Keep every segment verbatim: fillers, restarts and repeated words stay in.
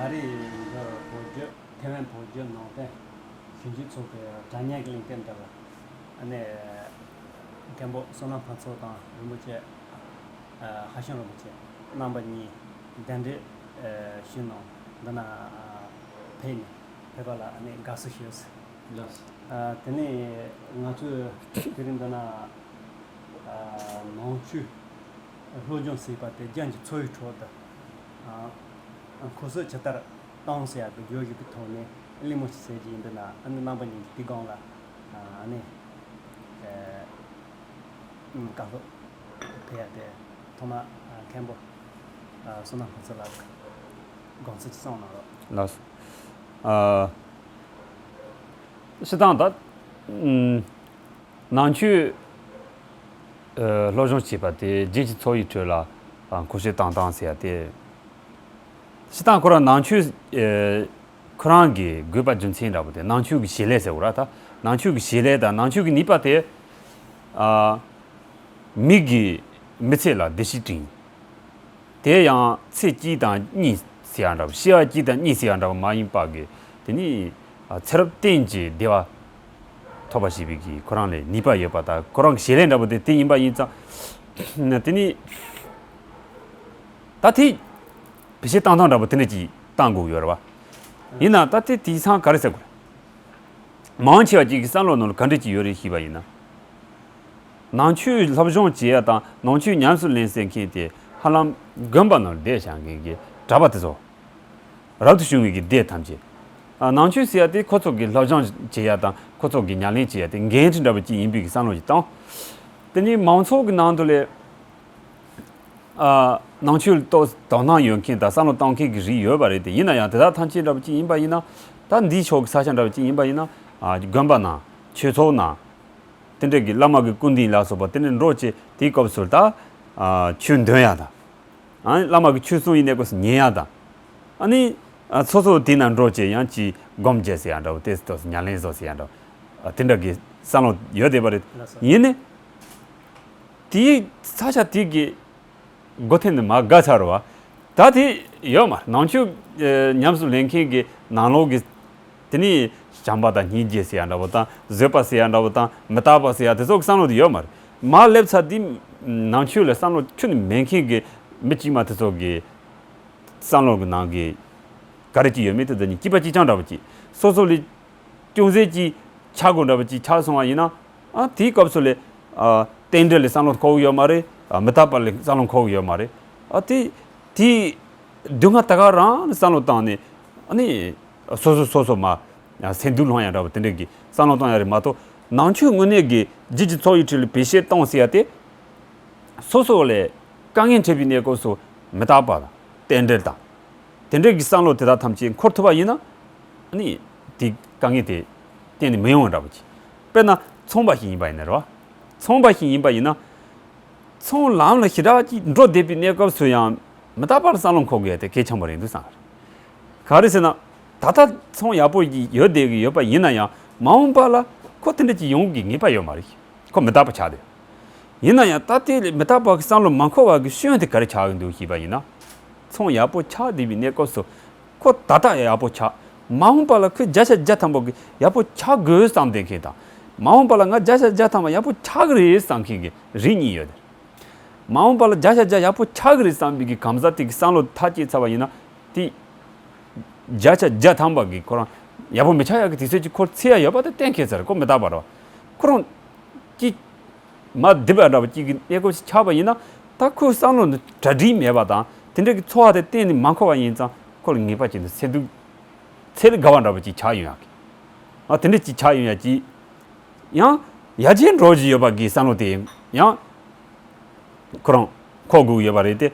ད་རེས་འདི་བོད་བརྒྱུད་ཐེ་ཝན་བོད་བརྒྱུད་ནང་བསྟན་ཞིབ་འཇུག་ཚོགས་པའི་དྲ་བརྙན་གྱི་གླེང་སྟེགས་འདི་ལ་ཨ་ནི་མཁན་པོ་བསོད་ནམས་ཕུན་ཚོགས་དང་རིན་པོ་ཆེ་ཧ་ཤང་རིན་པོ་ཆེ་རྣམ་པ་གཉིས་གདན་འདྲེན་ཞུས་གནང་འདི་ན་ཕེབས་ནས་ཕེབས་པ་ལ་ཨ་ནི་དགའ་བསུ་ཞུས། དེ་ནས་ང་ཚོས་དེ་རིང་འདི་ན་ནང་ཆོས་སློབ་སྦྱོང་ཟེར་བ་དེ་རྒྱན་གྱི་འཚོ་བའི་ཁྲོད་དུ་ཨ་ཨ་ཁོ་ཚོས་ཇི་ལྟར་བཏང་ཟེར་ཡག་གི་བརྗོད་གཞི་གི་ཐོག་ནས་གླེང་མོལ་ཞིག་ཟེར་གྱི་ཡིན་འདི་ན་ཨ་ནི་རྣམ་པ་གཉིས་ཀྱིས་དེའི་སྒང་ལ་ཨ་ནི་ཨ་བཀའ་སློབ་ཕེབས་ཡག་དེ་ཐོག་མ་ཨ་མཁན་པོ་ཨ་བསོད་ནམས་ཕུན་ཚོགས་ལགས་དགོངས་ཚུལ་ཅིག་གསུངས་གནང་རོགས། ལགས་སོ། ཨ་སྤྱིར་བཏང་ད་ཨུམ། ནང་ཆོས་ཨ་སློབ་སྦྱོང་བྱེད་པ་དེ་རྒྱུད་ཀྱི་འཚོ་བའི་ཁྲོད་ལ་ཨ་མཁོ་སྤྲོད་བཏང་སྟངས་ཟེར་ཡ་དེ། སྤྱིར་བཏང་ཁོ་རང་ནང་ཆོས་ཨ་ཁོ་རང་གི་དགོས་པ་རྒྱུ་མཚན་འདྲ་པོ་དེ་ནང་ཆོས་ཀྱི་བྱེད་ལས་ཟེར་བ་ར་ད་ནང་ཆོས་ཀྱི་བྱེད་ལས་དང་ནང་ཆོས་ཀྱི་ནུས་པ་དེ་ཨ་མི་གི་མི་ཚེ་ལ་བདེ་སྐྱིད་སྤྲིང་། དེ་ཡང་ཚེ་གཅིག་དང་གཉིས་ཟེར་ཡ་འདྲ་བ་ཤི་བ་གཅིག་དང་གཉིས་ཟེར་ཡ་འདྲ་བ་མ་ཡིན་པ་གི་དེ་ནི་ཨ་ཚེ་རབས་གཏན་གྱི་བདེ་བ་ཐོབ་པ་ཞེས་པའི་གི་ཁོ་རང་ལས་ནུས་པ་ཡོད་པ་དང་ཁོ་རང་གི་བྱེད་ལས་འདྲ་པོ་དེ་དེ་ཡིན་པ་ཡིན་ཙང་ན་དེ་ནི་ད་དེ་བེད་སྤྱོད་བཏང་སྟངས་འདྲ་པོ་དེ་འདྲ་ཅིག་བཏང་དགོས་ཡོད་རེད་བ། ཡིན་ན་ད་དེ་དེང་སང་ག་རེ་ཟེར་དགོས་རེད། མང་ཆེ་བ་ཅིག་གི་བསམ་བློ་ནང་ལ་ག་འདྲ་ཅིག་ཡོད་རེད་ཞུས་པ་ཡིན་ན། ནང་ཆོས་སློབ་སྦྱོང་བྱེད་ཡ་དང་ནང་ཆོས་ཉམས་སུ་ལེན་ཟེར་མཁན་དེ་ཧ་ལམ་དགོན་པ་ནང་བསྡད་བཞག་མཁན་གྱི་གྲྭ་པ་དེ་ཚོ། རབ་ཏུ་བྱུང་བའི་གི་སྡེ་ཐམས་ཅད། ཨ་ནང་ཆོས་ཟེར་ཡ་དེ་ཁོ་ཚོ་གི་སློབ་སྦྱོང་བྱེད་ཡ་དང་ཁོ་ཚོ་གི་ཉམས་ལེན་བྱེད་ཡ་དེ་འགན་འཁྲི་འདྲ་པོ་ཅིག་ཡིན་པའི་གི་བསམ་བློ་ཞིག་བཏང་། དེ་ནས་མང་ཚོགས་ཀྱི་ནང་དུ་ལས། ཨ་ནང་ཆོས་ལ་དོ་དོ་སྣང་ཡོད་མཁན་དང་བསམ་བློ་གཏོང་མཁན་གྱི་རིགས་ཡོད་པ་རེད་དེ་ཡིན་ན་ཡང་དེ་དག་ཐམས་ཅད་འདྲ་པོ་ཅིག་ཡིན་པ་ཡིན་ན་ད་འདིའི་ཕྱོགས་ཀྱི་ས་ཆ་འདྲ་པོ་ཅིག་ཡིན་པ་ཡིན་ན་ཨ་དགོན་པ་ནང་ཆོས་ཚོགས་ནང་དེ་འདྲ་གི་བླ་མ་གི་སྐུ་མདུན་ལ་སོགས་པ་དེ་འདྲ་འགྲོ་བྱེད་དེའི་སྐབས་སུ་ད་ཨ་ཆོས་འདོན་ཡ་དང་། ཨ་ནི་བླ་མ་གི་ཆོས་གསུང་ཡིན་ནའི་སྐབས་སུ་ཉན་ཡ་དང་། ཨ་ནི་ཨ་སོ་སོ་དེ་ན་འགྲོ་བྱེད་ཡང་ཅིག་སྒོམ་བྱེད་ཟེར་ཡ་འདྲ་བོ་དེ་སོ་སོ་ཉམས་ལེན་བཟོ་ཟེར་ཡ་འདྲ་བོ་དེ་འདྲ་གི་བསམ་བློ་ཡོད་བསྡད་པ་རེད། ཡིན་ནའི་དེའི་ས་ཆ་དེ་གི་སྒོ་ཐེམ་ནས་མར་བརྒལ་ཚར་བ། ད་དེ་ཡོད་མ་རེད། ནང་ཆོས་ཨེ་ཉམས་སུ་ལེན་མཁན་གྱི་ནང་ལོགས་ཀྱི་དེ་ནི་བྱམས་པ་དང་སྙིང་རྗེ་ཟེར་ཡ་འདྲ་བོ་དང་བཟོད་པ་ཟེར་ཡ་འདྲ་བོ་དང་མི་རྟག་པ་ཟེར་ཡ་དེ་ཚོ་གི་བསམ་བློ་དེ་ཡོད་མ་རེད། མར་སླེབས་ཚར་དེ་ནང་ཆོས་ལ་བསམ་བློ་ཁྱོན་ནས་མེད་མཁན་གྱི་མི་དཀྱུས་མ་དེ་ཚོ་གི་བསམ་བློ་གི་ནང་གི་ག་རེ་ཅིག་ཡོད་མེད་དེ་ད་ནི་སྐྱིད་པ་སྐྱིད་ཆང་འདྲ་བོ་ཅིག་སོ་སོ་ལས་ཅུང་ཟད་ཅིག་ཆག་སྒོ་འདྲ་བོ་ཅིག་ཆགས་སོང་བ་ཡིན་ན། ཨ་དེའི་སྐབས་སུ་ལས་ཨ་རྟེན་འབྲེལ་ལ་བསམ་བློ་འཁོར་གི་ཡོད་མ་རེད། ཨ་མི་རྟག་པ་ལ་བསམ་བློ་འཁོར་གི་ཡོད་མ་རེད། ཨ་དེ་དེ་སྡུག་བསྔལ་ད་ག་རང་ནས་བསམ་བློ་བཏང་ནས་ཨ་ནི་སོ་སོ་སོ་སོ་མ་ཨ་སེམས་སྡུག་སློང་ཡ་འདྲ་བོ་དེ་འདྲ་གི་བསམ་བློ་གཏོང་ཡ་རེད་མ་གཏོགས་ནང་ཆོས་དངོས་གནས་ཀྱི་རྒྱུད་ཀྱི་ཚོགས་ཡིག་ཁྲིད་ལ་བེད་སྤྱོད་གཏོང་ཟེར་ཡ་དེ་སོ་སོ་ལས་དཀའ་ངལ་འཕྲད་པའི་གནས་སྐབས་སུ་མི་རྟག་པ་དང་རྟེན་འབྲེལ་དང་། དེ་འདྲའི་གི་བསམ་བློ་དེ་དག་ཐམས་ཅད་འཁོར་ཐུབ་པ་ཡིན་ན། ཨ་ནི་དེ་དཀའ་ངལ་དེ་གཏན་ནས་མི་ཡོང་བ་འདྲ་པོ་ཅིག་དཔེར་ན་ཚོང་པ་ཞིག་ཡིན་པ་ཡིན་ན་རེད་བ། ཚོང་པ་ཞིག་ཡིན་པ་ཡིན་ན། ཚོང་ལམ་ལ་ཞེ་དྲག་ཅིག་འགྲོ་བསྡད་པའི་གནས་སྐབས་སུ་ཡང་མི་རྟག་པར་བསམ་བློ་འཁོར་དགོས་དེ་གལ་ཆེན་པོ་རེད་འདུག་བསམ་གི་རེད། ག་རེ་ཟེར་ན། ད་ལྟ་ཚོང་ཡག་པོ་ཞིག་ཡོད་བསྡད་ཀྱི་ཡོད་པ་ཡིན་ན་ཡང་མ་འོངས་པ་ལ་ཁོ་དེ་འདྲ་ཅིག་ཡོང་གི་ངེས་པ་ཡོད་མ་རེད། ཁོ་མི་རྟག་པ་ཆགས་བསྡད། ཡིན་ན་ཡང་ད་ལྟའི་མི་རྟག་པ་གི་བསམ་བློ་མ་འཁོར་བ་གི་སྐྱོན་དེ་ག་རེ་ཆགས་ཀྱི་འདུག་ཞེས་པ་ཡིན་ན། ཚོང་ཡག་པོ་ཆགས་བསྡད་པའི་གནས་སྐབས་སུ། ཁོ་ད་ལྟ་ཡག་པོ་ཆགས། མ་འོངས་པ་ལ་ཁོས་བརྒྱ་ཆ་བརྒྱ་ཐམ་པ་གི་ཡག་པོ་ཆགས་དགོས་བསམ་བསྡད་མཁན་དང་། མ་འོངས་པ་ལ་ང་བརྒྱ་ཆ་བརྒྱ་ཐམ་པ་ཡག་པོ་ཆགས་ཀྱི་རེད་བསམ་མཁན་གྱི་རིགས་གཉིས་ཡོད་དེ། མ་འོངས་པ་ལ་བརྒྱ་ཆ་བརྒྱ་ཡག་པོ་ཆགས་ཀྱི་རེད་བསམ་པའི་གི་གང་ཟག་དེ་གི་བསམ་བློ་མཐའ་སྐྱེལ་ཚར་བ་ཡིན་ན། དེ་བརྒྱ་ཆ་བརྒྱ་ཐམ་པ་གི་ཁོ་རང་ཡག་པོ་མི་ཆགས་ཡག་གི་དུས་ཚོད་ཅིག་ཁོར་འཚོལ་ཡ་ཡོད་པ་དེ་གཏན་འཁེལ་ཚར། ཁོ་མི་རྟག་པ་རེད་བ། ཁོ་རང་ཅིག་མ་བསྡད་པ་འདྲ་བ་ཅིག་གི་གནས་སྐབས་ཤིག་ཆགས་པ་ཡིན་ན། ད་ཁོའི་བསམ་བློ་འདི་གྲ་སྒྲིག་མེད་པ་དང་དེ་འདྲ་གི་ཚོར་བ་དེ་གཏན་ནས་མ་འཁོར་བ་ཡིན་ཙང་ཁོ་ལ་ངེས་པ་ཅན་དུ་སེམས་སྡུག་ཚད་ལས་བརྒལ་བ་འདྲ་བ་ཅིག་ཆགས་ཡོང་ཡག་གི། ཨ་དེ་འདྲ་ཅིག་ཆགས་ཡོང་ཡག་གི། ཡང་ཡར་རྒྱས་འགྲོ་བཞིན་ཡོད་པ་གི་བསམ་བློ་དེ་ཡང་ཁོ་རང་འཁོར་དགོས་ཡོད་པ་རེད་དེ།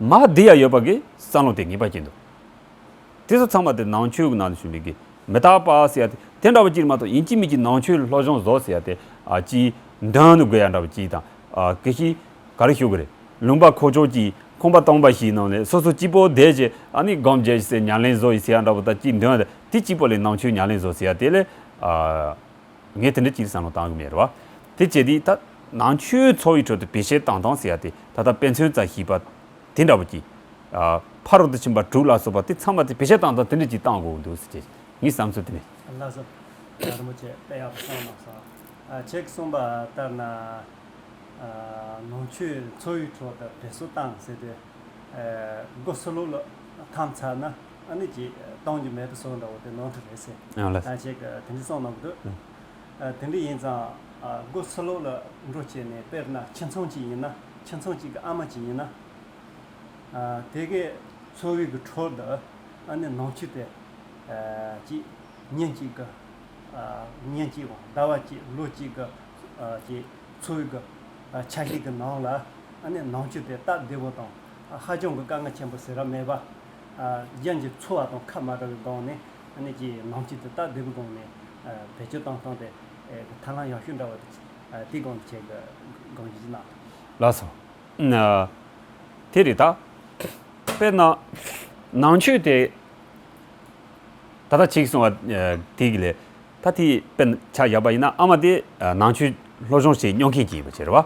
མར་བསྡད་ཡ་ཡོད་པ་གི་བསམ་བློ་དེ་ངེས་པ་ཅན་དུ། དེ་ཚོ་ཚང་མ་དེ་ནང་ཆོས་ཀྱི་ནང་དུ་ཞུགས་པའི་གི་མི་རྟག་པ་ཟེར་ཡ་དེ་དེ་འདྲ་བ་ཅིག་མ་གཏོགས་ཡིན་གཅིག་མིན་གཅིག་ནང་ཆོས་སློབ་སྦྱོང་བཟོ་ཟེར་ཡ་དེ་ཨ་ཅིག་འདོན་དགོས་ཡ་འདྲ་བ་ཅིག་དང་ཨ་གལ་སྲིད་ག་རེ་ཞུ་གི་རེད། ལུང་པ་ཁོག་ཆོག་ཅིག་ཁང་པ་སྟོང་པ་ཞིག་ནང་ནས་སོ་སོ་གཅིག་པོ་བསྡད་བྱས་ཨ་ནི་སྒོམ་བྱས་ཟེར་ཉམས་ལེན་བཟོ་ཡི་ཟེར་ཡ་འདྲ་བོ་དང་གཅིག་འདོན་ཡ་དེ་གཅིག་པོ་ལས་ནང་ཆོས་ཉམས་ལེན་བཟོ་ཟེར་ཡ་དེ་ལས་ཨ། ངས་དེ་འདྲ་ཅིག་བསམ་བློ་བཏང་གི་མེད་རེད་བ། དེ་བྱས་དུས་ད་ནང་ཆོས་འཚོ་བའི་ཁྲོད་དུ་བེད་སྤྱོད་བཏང་སྟངས་ཟེར་ཡ་དེ་ད་ལྟ་དཔེ་མཚོན་ཙམ་ཞུས་པ་དེ་འདྲ་བོ་ཅིག་ ཕ་རོལ་ཏུ་ཕྱིན་པ་དྲུག་ལ་སོགས་པ་དེ་ཚང་མ་དེ་བེད་སྤྱོད་བཏང་སྟངས་དེ་འདྲ་ཅིག་བཏང་དགོས་འདུག་ཟེར་གྱི་ངའི་བསམ་ཚུལ་དེ་རེད། ལགས་སོ། རིན་པོ་ཆེ་དཔེ་ཡག་པོ་གསུངས་གནང་སོང་། ཨ། ཁྱེད་ཀྱིས་གསུངས་པ་ལྟར་ན། ཨ། ནང་ཆོས་འཚོ་བའི་ཁྲོད་དུ་བེད་སྤྱོད་བཏང་ཟེར་དུས། ཨ། སྒོ་ཕྱི་ལོགས་ལ་འཐམ་ཚར་ན་ཨ་ནི་ཅིག་གཏོང་རྒྱུ་མེད་པ་བཟོ་འདྲ་བོ་དེ་ནོར་འཁྲུལ་རེད་ཟེར། ཨ་ལགས། ད་ཁྱེད་ཀྱིས་དེ་འདྲ་གསུངས་གནང་གི་འདུག། ཨ། དེ་འདྲ་ཡིན་ཙང་། ཨ། སྒོ་ཕྱི་ལོགས་ལ་འགྲོ་བྱས་ནས་དཔེར་ན་ཁྱིམ་ཚང་གཅིག་ཡིན་ན། ཁྱིམ་ཚང་གཅིག་གི་ཨ་མ་གཅིག་ཡིན་ན། ཨ། དེ་གའི་འཚོ་བའི་གི་ཁྲོད་དུ་ཨ་ནི་ནང་ཆོས་དེ། ཨ། ཅིག་ཉིན་གཅིག་གི། ཨ། ཉིན་གཅིག་ག་ཟླ་བ་གཅིག་ལོ་གཅིག་གི། ཨ། ཅིག་འཚོ་བའི་གི། ཨ། ཆ་ཤས་ཀྱི་ནང་ལ་ཨ་ནི་ནང་ཆོས་དེ་སྟབས་བདེ་པོ་དང་། ཨ། ཧ་ཅང་གི་དཀའ་ངལ་ཆེན་པོ་ཟེར་ར་མེད་པ། ཨ། གཞན་གྱི་འཚོ་བ་དང་ཁ་མ་བྲལ་བའི་སྒང་ནས་ཨ་ནི་ཅིག་ནང་ཆོས་དེ་སྟབས་བདེ་པོའི་སྒང་ནས། ཨ། བེད་སྤྱོད་བཏང་སྟངས་དེ། ཨ། ཐབས་ལམ་ཡག་ཤོས་འདྲ་བ་དེ། ཨ། དེའི་སྒང་དུ་ཁྱེད་ཀྱིས་དགོངས་ཞུ་ཅིག་གནང་། ལགས་སོ། ཨ། དེ་རེད་ད། དཔེར་ན། ནང་ཆོས་དེ། ད་ལྟ་ཁྱེད་ཀྱིས་གསུངས་པ། ཨ། དེ་གི་ལས། ད་དེ་དཔེར་ན་ཆ་བཞག་པ་ཡིན་ན་ཨ་མ་དེ། ཨ། ནང་ཆོས་སློབ་སྦྱོང་བྱེད་མྱོང་མཁན་ཅིག་ཡིན་པ་བྱས་རེད་བ།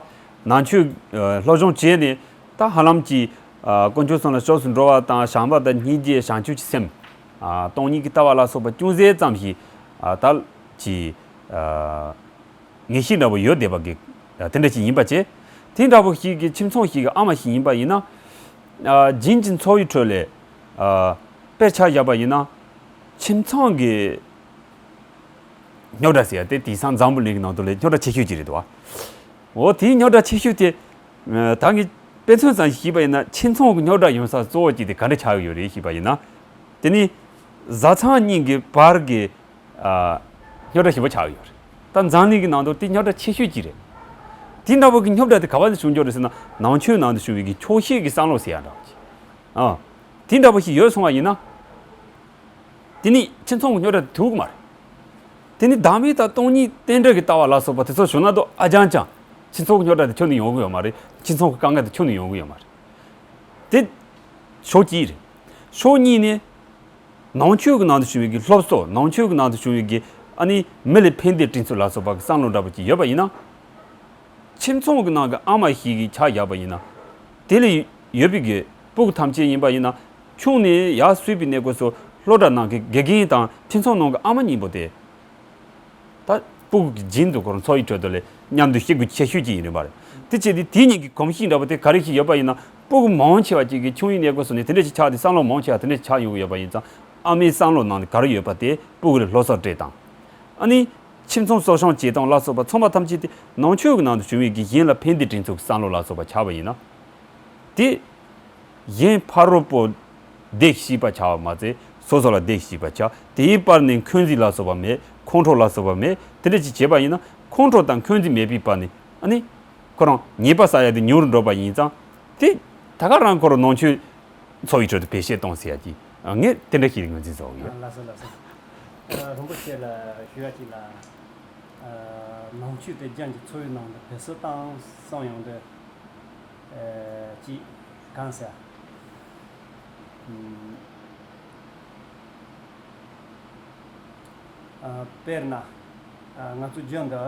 ནང་ཆོས། ཨ། སློབ་སྦྱོང་བྱས་ནས་ད་ཧ་ལམ་གྱི། ཨ། དཀོན་མཆོག་གསུམ་ལ་སྐྱབས་སུ་འགྲོ་བ་དང་བྱམས་པ་དང་སྙིང་རྗེ་བྱང་ཆུབ་ཀྱི་སེམས། ཨ། སྟོང་ཉིད་ཀྱི་ལྟ་བ་ལ་སོགས་པ་ཅུང་ཟད་ཙམ་ཞིག། ཨ། ད་ཀྱི། ཨ། ངེས་ཤེས་འདྲ་བོ་ཡོད་བསྡད་པ་གི། ཨ། དེ་འདྲ་ཞིག་ཡིན་པ་བྱས། དེ་འདྲ་བོ་ཞིག་གི་ཁྱིམ་ཚང་ཞིག་གི་ཨ་མ་ཞིག་ཡིན་པ་ཡིན་ན། ཨ། རྒྱུན་གྱི་འཚོ་བའི་ཁྲོད་ལས། ཨ། དཔེར་ཆ་བཞག་པ་ཡིན་ན། ཁྱིམ་ཚང་གི་རྙོག་དྲ་ཟེར་ཡ་དེ་དེང་སང་འཛམ་བུ་གླིང་གི་ནང་དུ་ལས་རྙོག་དྲ་ཆེ་ཤོས་ཅིག་རེད་འདུག་བ། འོ་དེའི་རྙོག་དྲ་ཆེ་ཤོས་དེ། ཨ། ད་ངས་དཔེ་མཚོན་ཙམ་ཞིག་བཤད་པ་ཡིན་ན་ཁྱིམ་ཚང་གི་རྙོག་དྲ་ཡོང་ས་གཙོ་བོ་གཅིག་དེ་ག་འདྲ་ཆགས་ཀྱི་ཡོད་རེད་ཞུས་པ་ཡིན་ན། དེ་ནི་བཟའ་ཚང་གཉིས་ཀྱི་བར་གྱི། ཨ། རྙོག་དྲ་ཞེ་པོ་ཆགས་ཡོད་རེད། ད་འཛམ་གླིང་གི་ནང་དུ་དེ་རྙོག་དྲ་ཆེ་ཤོས་གཅིག་རེད། དེ་འདྲ་བོ་གི་རྙོག་དྲ་དེ་ག་བ་ནས་བྱུང་ཡོད་རེད་ཟེར་ན། ནང་ཆོས་ནང་དུ་བྱུང་བའི་གི་ཆོག་ཤེས་ཀྱི་བསམ་བློ་ཟེར་ཡ་འདྲ་བོ་ཅིག། ཨ། དེ་འདྲ་བོ་ཞིག་ཡོད་སོང་བ་ཡིན་ན། དེ་ནི་ཁྱིམ་ཚང་གི་རྙོག་དྲ་དེ་ཐུག་གི་མ་རེད། དེ་ནི་བདག་མེད་དང་སྟོང་ཉིད་རྟེན་འབྲེལ་གྱི་ལྟ་བ་ལ་སོགས་པ་དེ་ཚོ་བྱུང་ན་དོ་ཨ་ཅང་ཅང་། ཁྱིམ་ཚང་གི་རྙོག་དྲ་དེ་ཁྱོན་ནས་ཡོང་གི་ཡོད་མ་རེད། ཁྱིམ་ཚང་གི་དཀའ་ངལ་དེ་ཁྱོན་ནས་ཡོང་གི་ཡོད་མ་རེད། དེ་ཕྱོགས་གཅིག་རེད། ཕྱོགས་གཉིས་ནས། ནང་ཆོས་ཀྱི་ནང་དུ་བྱུང་བའི་གི་སློབ་གསོ། ནང་ཆོས་ཀྱི་ནང་དུ་བྱུང་བའི་གི་ཨ་ནི་མི་ལ་ཕན་བདེ་བསྐྲུན་ཚུལ་ལ་སོགས་པ་གི་བསམ་བློ་འདྲ་པོ་ཅིག་ཡོད་པ་ཡིན་ན། ཁྱིམ་ཚང་གི་ནང་གི་ཨ་མ་ཞིག་གིས་ཆ་བཞག་པ་ཡིན་ན། དེ་ལ་ཡོད་པའི་གི་སྤུ་གུ་ཐམས་ཅད་ཡིན་པ་ཡིན་ན། ཆུང་ནས་ཡར་གསོས་པའི་གནས་སྐབས་སུ་སློབ་གྲྭ་ནང་གི་དགེ་རྒན་དང་ཁྱིམ་ཚང་ནང་གི་ཨ་མ་གཉིས་པོ་དེ། ད་སྤུ་གུ་གི་རྒྱུན་དུ་ཁོ་རང་འཚོ་བའི་ཁྲོད་དུ་ལས་མཉམ་དུ་སྐྱེ་དགོས་ཆེ་ཤོས་ཅིག་ཡིན་རེད་པ། དེ་བྱས་ཏེ་དེ་གཉིས་ཀྱི་གོམས་གཤིས་འདྲ་པོ་དེ་ག་རེ་ཞིག་ཡོད་པ་ཡིན་ན། སྤུ་གུ་མང་ཆེ་བ་ཅིག་གིས་ཆུང་ཡིན་གནས་སྐབས་སུ་ནས་དེ་འདྲ་ཞིག་ཆགས་ཏེ་བསམ་བློ་མང་ཆེ་བ་དེ་འདྲ་ཞིག་ཆགས་ཡོང་གི་ཡོད་པ་ཡིན་ཙང་། ཨ་མའི་བསམ་བློ་ནང་ནས་ག་རེ་ཡོད་པ་དེ་སྤུ་གུ་ལ་སློབ་གསོ་སྤྲད་སྟངས། ཨ་ནི། ཁྱིམ་ཚང་གསོ་སྐྱོང་བྱེད་སྟངས་ལ་སོགས་པ་ཚང་མ་ཐམས་ཅད་དེ་ནང་ཆོས་ཀྱི་ནང་དུ་བྱུང་བའི་གི་གཞན་ལ་ཕན་བདེ་བསྐྲུན་ཚུལ་གྱི་བསམ་བློ་ལ་སོགས་པ་ཆགས་པ་ཡིན་ན། དེ། གཞན་ཕ་རོལ་པོ་བདེ་ཞིག་པ་ཆགས་པ་མ་ཚད་སོ་སོ་ལ་བདེ་ཞིག་པ་ཆགས། དེའི་བར་ནས་འཁོན་འཛིན་ལ་སོགས་པ་མེད། ཁོང་ཁྲོ་ལ་སོགས་པ་མེད། དེ་འདྲ་ཅིག་བྱས་པ་ཡིན་ན་ཁོང་ཁྲོ་དང་འཁོན་འཛིན་མེད་པའི་བར་ནས་ཨ་ནི། ཁོ་རང་ཉེས་པ་བསགས་ཡ་དེ་ཉུང་རུ་འགྲོ་བ་ཡིན་ཙང་། དེ་ད་ག་རང་ཁོ་རང་ནང་ཆོས་འཚོ་བའི་ཁྲོད་དུ་བེད་སྤྱོད་གཏོང་ཟེར་ཡ་ཅིག་ངས་དེ་འདྲ་ཞིག་ངོས་འཛིན་བཟོ་གི་ཡོད། ལགས་སོ་ལགས་སོ། ཨ། རིན་པོ་ཆེ་ལ་ཞུ་ཡ་ཅིག་ལ། ཨ། ནང་ཆོས་དེ་རྒྱན་གྱི་འཚོ་བའི་ནང་དུ་བེད་སྤྱོད་བཏང་སོང་ཡོང་དུས། ཨ། ཅིག་གང་ཟེར། ཨ། དཔེར་ན། ཨ། ང་ཚོ་རྒྱུན་དུ་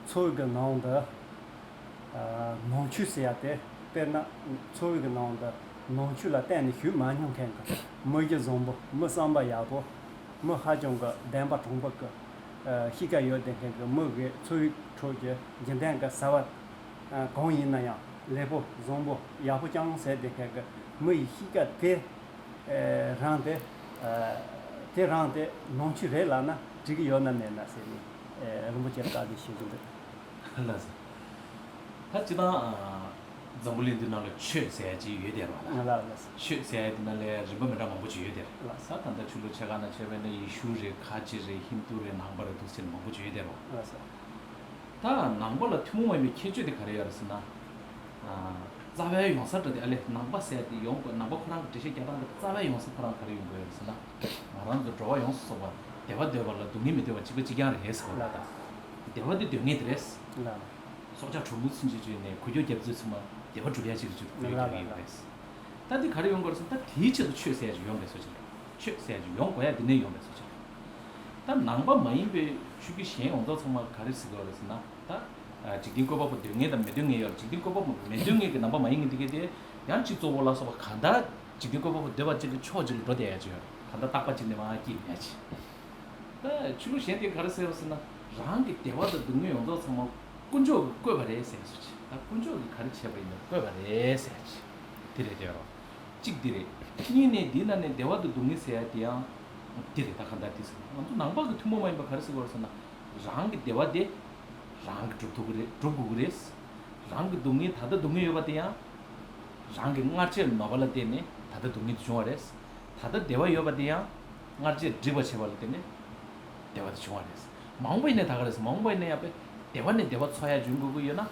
འཚོ་བའི་གི་ནང་དུ། ཨ། ནང་ཆོས་ཟེར་ཡ་དེ་དཔེར་ན་འཚོ་བའི་གི་ནང་དུ་ནང་ཆོས་ལ་གཏན་ནས་ཞུགས་མ་མྱོང་མཁན་གྱི་མི་གཞི་བཟང་པོ། མི་བསམ་པ་ཡག་པོ། མི་ཧ་ཅང་གི་བདེན་པ་དྲང་པོ་གི། ཨ། གཤིས་ཀ་ཡོད་བསྡད་མཁན་གྱི་མི་གི་འཚོ་བའི་ཁྲོད་ཀྱི་རྒྱུན་ལྡན་གྱི་བྱ་བ། ཨ། གང་ཡིན་ན་ཡང་ལེགས་པོ་བཟང་པོ་ཡག་པོ་རྐྱང་ཟེར་བསྡད་མཁན་གྱི་མི་ཡི་གཤིས་ཀ་དེ། ཨ། རང་དེ། ཨ། དེ་རང་དེ་ནང་ཆོས་རེད་ལབ་ན་འགྲིག་གི་ཡོད་ན་མེད་ན་ཟེར་ནས། ཨ། རིན་པོ་ཆེར་བཀའ་འདྲི་ཞུ་གི་འདུག། ལགས་སོ། ད་སྤྱིར་བཏང་། ཨ། འཛམ་བུ་གླིང་འདི་ནང་ལ་ཆོས་ཟེར་ཡ་ཅིག་ཡོད་དེ་རེད་བ། ལགས་ལགས། ཆོས་ཟེར་ཡ་འདི་ནང་ལ་རིམ་པ་མི་འདྲ་མང་པོ་ཅིག་ཡོད་དེ་རེད། ལགས། ད་ད་ལྟ་ཆོས་ལུགས་ཆ་ག་ན་བྱས་པས་ན་ཡེ་ཤུ་རེད། ཁ་ཆེ་རེད། ཧིན་དུ་རེད། ནང་པ་རེད། འདུག་ཟེར་ནས་མང་པོ་ཅིག་ཡོད་དེ་རེད་བ། ལགས་སོ། ད་ནང་པ་ལ་ཐུན་མོང་མ་ཡིན་པའི་ཁྱད་ཆོས་དེ་ག་རེ་ཡོད་རེད་ཟེར་ན། ཨ། རྩ་བའི་ཡོང་ས་འདྲ་དེ། ཨ་ལས་ནང་པ་ཟེར་དེ་ཡོང་དགོས། ནང་པ་ཁོ་རང་གི་འགྲེལ་བཤད་རྒྱག་སྟངས་དེ་རྩ་བའི་ཡོང་ས་ཁོ་རང་ག་རེ་ཡོང་དགོས་རེད་ཟེར་ན། ང་རང་ཚོ་འགྲོ་བ་ཡོངས་སུ་རྫོགས་པ་བདེ་བ་འདོད་པ་ལ་སྡུག་བསྔལ་མི་འདོད་པ་གཅིག་པ་གཅིག་རྐྱང་རེད་ཟེར་བ་རེད། ད་བདེ་བ་དེ་འདོད་མཁན་དེ་རེད། སྲོག་ཆགས་གྲུང་པོ་ཚུན་ཆད་བཅོས་ནས་འགུལ་སྐྱོད་རྒྱབ་ཚུལ་ཚང་མ་བདེ་བ་སྒྲུབ་ཡ་ཅིག་གི་ཆེད་དུ་འགུལ་སྐྱོད་རྒྱག་གི་ཡོད་རེད། ད་འདི་ག་རེ་ཡོང་དགོས་རེད་ཟེར་ན། ད་དེའི་ཆེད་དུ་ཆོས་ཟེར་ཡ་ཅིག་ཡོང་བའི་བཟོ་ཅིག་རེད། ཆོས་ཟེར་ཡ་ཅིག་ཡོང་དགོས་ཡ་འདི་ནས་ཡོང་བའི་བཟོ་ཅིག་རེད། ད་ནང་པ་མ་ཡིན་པའི་ཆོས་བརྒྱུད་གཞན་ཡོངས་རྫོགས་ཚང་མ་ག་རེ་ཟེར་དགོས་རེད་ཟེར་ན། ད། ཨ། འཇིག་རྟེན་བཀོད་པ་པོ་འདོད་མཁན་དང་མི་འདོད་མཁན་ཡོད་རེད། འཇིག་རྟེན་བཀོད་པ་པོ་མི་འདོད་མཁན་གྱི་ནང་པ་མ་ཡིན་མཁན་དེ་གས་དེ་ཡང་གཅིག་གཙོ་བོ་ལ་སོགས་པ་གང་ལྟར་ འཇིག་རྟེན་བཀོད་པ་པོ་འདོད་པ་ཅན་གྱི་ཕྱོགས་གཅིག་ལ་འགྲོ་བསྡད་ཡ་ཅིག་ཡོད་རེད། ད་ལྟ་རྟག་པ་གཅིག་ནས་མར་སྐྱེས་ཡ་ཅིག་ད་ཆོས་ལུགས་གཞན་དེ་ག་རེ་ཟེར་བ་ཟེར་ན། རང་གི་བདེ་བ་དང་སྡུག་བསྔལ་ཡོངས་རྫོགས་ཚང་མ་དཀོན་མཆོག་གིས་བཀོད་པ་རེད་ཟེར་ཡ་ཅིག་ད་དཀོན་མཆོག་གིས་ག་རེ་བྱས་པ་ཡིན་ན་བཀོད་པ་རེད་ཟེར་ཡ་ཅིག་དེ་རེད་དེ་རོ། གཅིག་འདི་རེད། གཉིས་ནས་འདི་ན་ནས་བདེ་བ་དང་སྡུག་བསྔལ་ཟེར་ཡ་དེ་ཡང་འདི་རེད། ད་ག་འདྲ་དེ་ཟེར་ན་ང་ཚོ་ནང་པ་གི་ཐུན་མོང་མ་ཡིན་པ་ག་རེ་ཟེར་དགོས་རེད་ཟེར་ན། རང་གི་བདེ་བ་དེ་རང་གིས་སྒྲུབ་ཐུབ་ཀྱི་རེད། སྒྲུབ་དགོས་ཀྱི་རེད། རང་གི་སྡུག་བསྔལ་ད་ལྟ་སྡུག་བསྔལ་ཡོད་པ་དེ་ཡང་རང་གི་སྔར་བྱས་ནོར་བ་ལ་བརྟེན་ནས་ད་ལྟ་སྡུག་བསྔལ་དེ་བྱུང་བ་རེད། ད་ལྟ་བདེ་བ་ཡོད་པ་དེ་ཡང་སྔར་བྱས་སྒྲིབ་པ་བྱས་པ་ལ་བརྟེན་ནས་བདེ་བ་དེ་བྱུང་བ་རེད། མ་འོངས་པ་ཡིན་ནའི་ད་ག་རེད་ཟེར། མ་འོངས་པ་ཡིན་ན་ཡང་བདེ་བ་ནས་བདེ་བ་འཚོལ་ཡ་འཇུག་དགོས་ཀྱི་ཡོད་ན་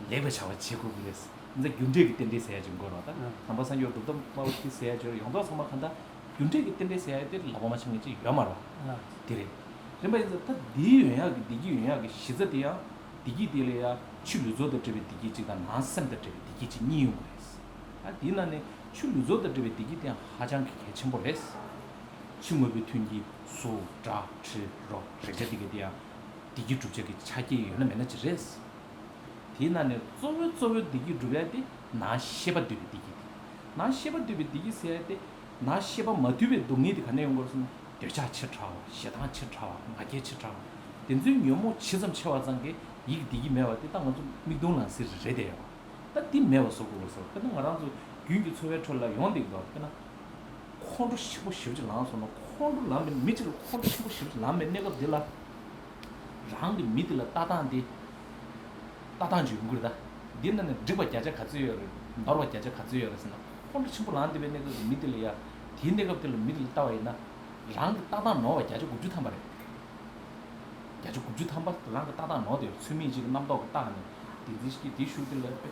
ལེགས་པའི་བྱ་བ་བྱེད་དགོས་ཀྱི་རེད། འདི་རྒྱུ་འབྲས་ཀྱི་རྟེན་འབྲེལ་ཟེར་ཡ་ཅིག་དགོས་རེད་བ། ད་ནང་པ་སངས་རྒྱས་པ་གྲུབ་མཐའ་སྨྲ་བ་དེ་ཟེར་ཡ་ཅིག་ཡོད་རེད། ཡོངས་རྫོགས་ཚང་མ་ག་འདྲ་རྒྱུ་འབྲས་ཀྱི་རྟེན་འབྲེལ་ཟེར་ཡ་དེ་ལག་པ་མ་འཆང་མཁན་ཅིག་ཡོད་མ་རེད་བ། དེ་རེད། རེད་པ། ཡིན་ཙང་ད་འདིའི་ཡོང་ཡག་གི་བདེ་སྐྱིད་ཡོང་ཡག་གི་གཞི་རྩ་དེ་ཡང་བདེ་སྐྱིད་དེ་ལ་ཡ་ཕྱི་ལུས་ཚོགས་དང་འབྲེལ་བའི་བདེ་སྐྱིད་ཅིག་དང་ནང་སེམས་དང་འབྲེལ་བའི་བདེ་སྐྱིད་ཅིག་གཉིས་ཡོང་གི་རེད། ད་དེའི་ནང་ནས་ཕྱི་ལུས་ཚོགས་དང་འབྲེལ་བའི་བདེ་སྐྱིད་དེ་ཡང་ཧ་ཅང་གི་གལ་ཆེན་པོ་རེད། ཕྱི་དངོས་པོའི་མཐུན་རྐྱེན་གཟུགས་སྒྲ་དྲི་རོ་རེག་བྱ་དེ་ག་དེ་ཡང་བདེ་སྐྱིད་སྒྲུབ་བྱེད་ཀྱི་ཆ་རྐྱེན་ཡོད་ན་མེད་ན་ཅིག་རེད། དེའི་ནང་ནས་གཙོ་བོའི་གཙོ་བོའི་བདེ་སྐྱིད་སྒྲུབ་ཡ་དེ་ནང་ཤེས་པ་འདུས་པའི་བདེ་སྐྱིད་དེ། ནང་ཤེས་པ་འདུས་པའི་བདེ་སྐྱིད་ཟེར་ཡ་དེ། ནང་ཤེས་པ་མ་འདུས་པའི་སྡུག་བསྔལ་དེ་ག་ནས་ཡོང་དགོས་ཟེར་ན་འདོད་ཆགས་ཆེ་དྲགས་པ། ཞེ་སྡང་ཆེ་དྲགས་པ། ང་རྒྱལ་ཆེ་དྲགས་པ། དེ་ཚོའི་ཉོན་མོངས་ཇི་ཙམ་ཆེ་བ་ཙམ་གྱིས་ཡིད་ཀྱི་བདེ་སྐྱིད་མེད་པ་དེ་ད་ང་ཚོ་མིག་མཐོང་ལག་ཟིན་རེད་དེ་ཡོད། ད་འདི་མེད་པ་བཟོ་དགོས་པ་བཟོ། དཔེར་ན་ང་རང་ཚོ་རྒྱུན་གྱི་འཚོ་བའི་ཁྲོད་ལ་ཡོང་བསྡད་ཀྱི་འདུག་དཔེར་ན། ཁོང་ཁྲོ་ཆེན་པོ་ཞེ་པོ་ཅིག་ལངས་སོང་ན། ཁོང་ཁྲོ་ལངས་པའི་མི་གཅིག་ལ་ཁོང་ཁྲོ་ཆེན་པོ་ཞེ་པོ་ཅིག་ལངས་པའི་གནས་སྐབས་འདི་ལ། རང་གི་མི་དེ་ལ་ལྟ་སྟངས་དེ། ལྟ་སྟངས་ཅིག་ཡོང་གི་རེད་ད། འདི་ནང་ནས་འགྲིག་པ་བརྒྱ་ཆ་ག་ཚོད་ཡོད་རེད། ནོར་བ་བརྒྱ་ཆ་ག་ཚོད་ཡོད་རེད་ཟེར་ན། ཁོང་ཁྲོ་ཆེན་པོ་ལངས་བསྡད་པའི་གནས་སྐབས་ཀྱི་མི་དེ་ལ་ཡ། དེའི་གནས་སྐབས་དེ་ལ་མི་དེ་ལ་ལྟ་བ་ཡིན་ན། རང་གི་ལྟ་སྟངས་ནོར་བ་བརྒྱ་ཆ་དགུ་བཅུ་ཐམ་པ་རེད། བརྒྱ་ཆ་དགུ་བཅུ་ཐམ་པ་རང་གི་ལྟ་སྟངས་ནོར་དེ་ཚུལ་མིན་ཅིག་གི་རྣམ་རྟོག་གི་བཏགས་ནས། དེ་འཛིན་ཤེས་དེ་ཤུགས་དེ་ལ་དཔེ།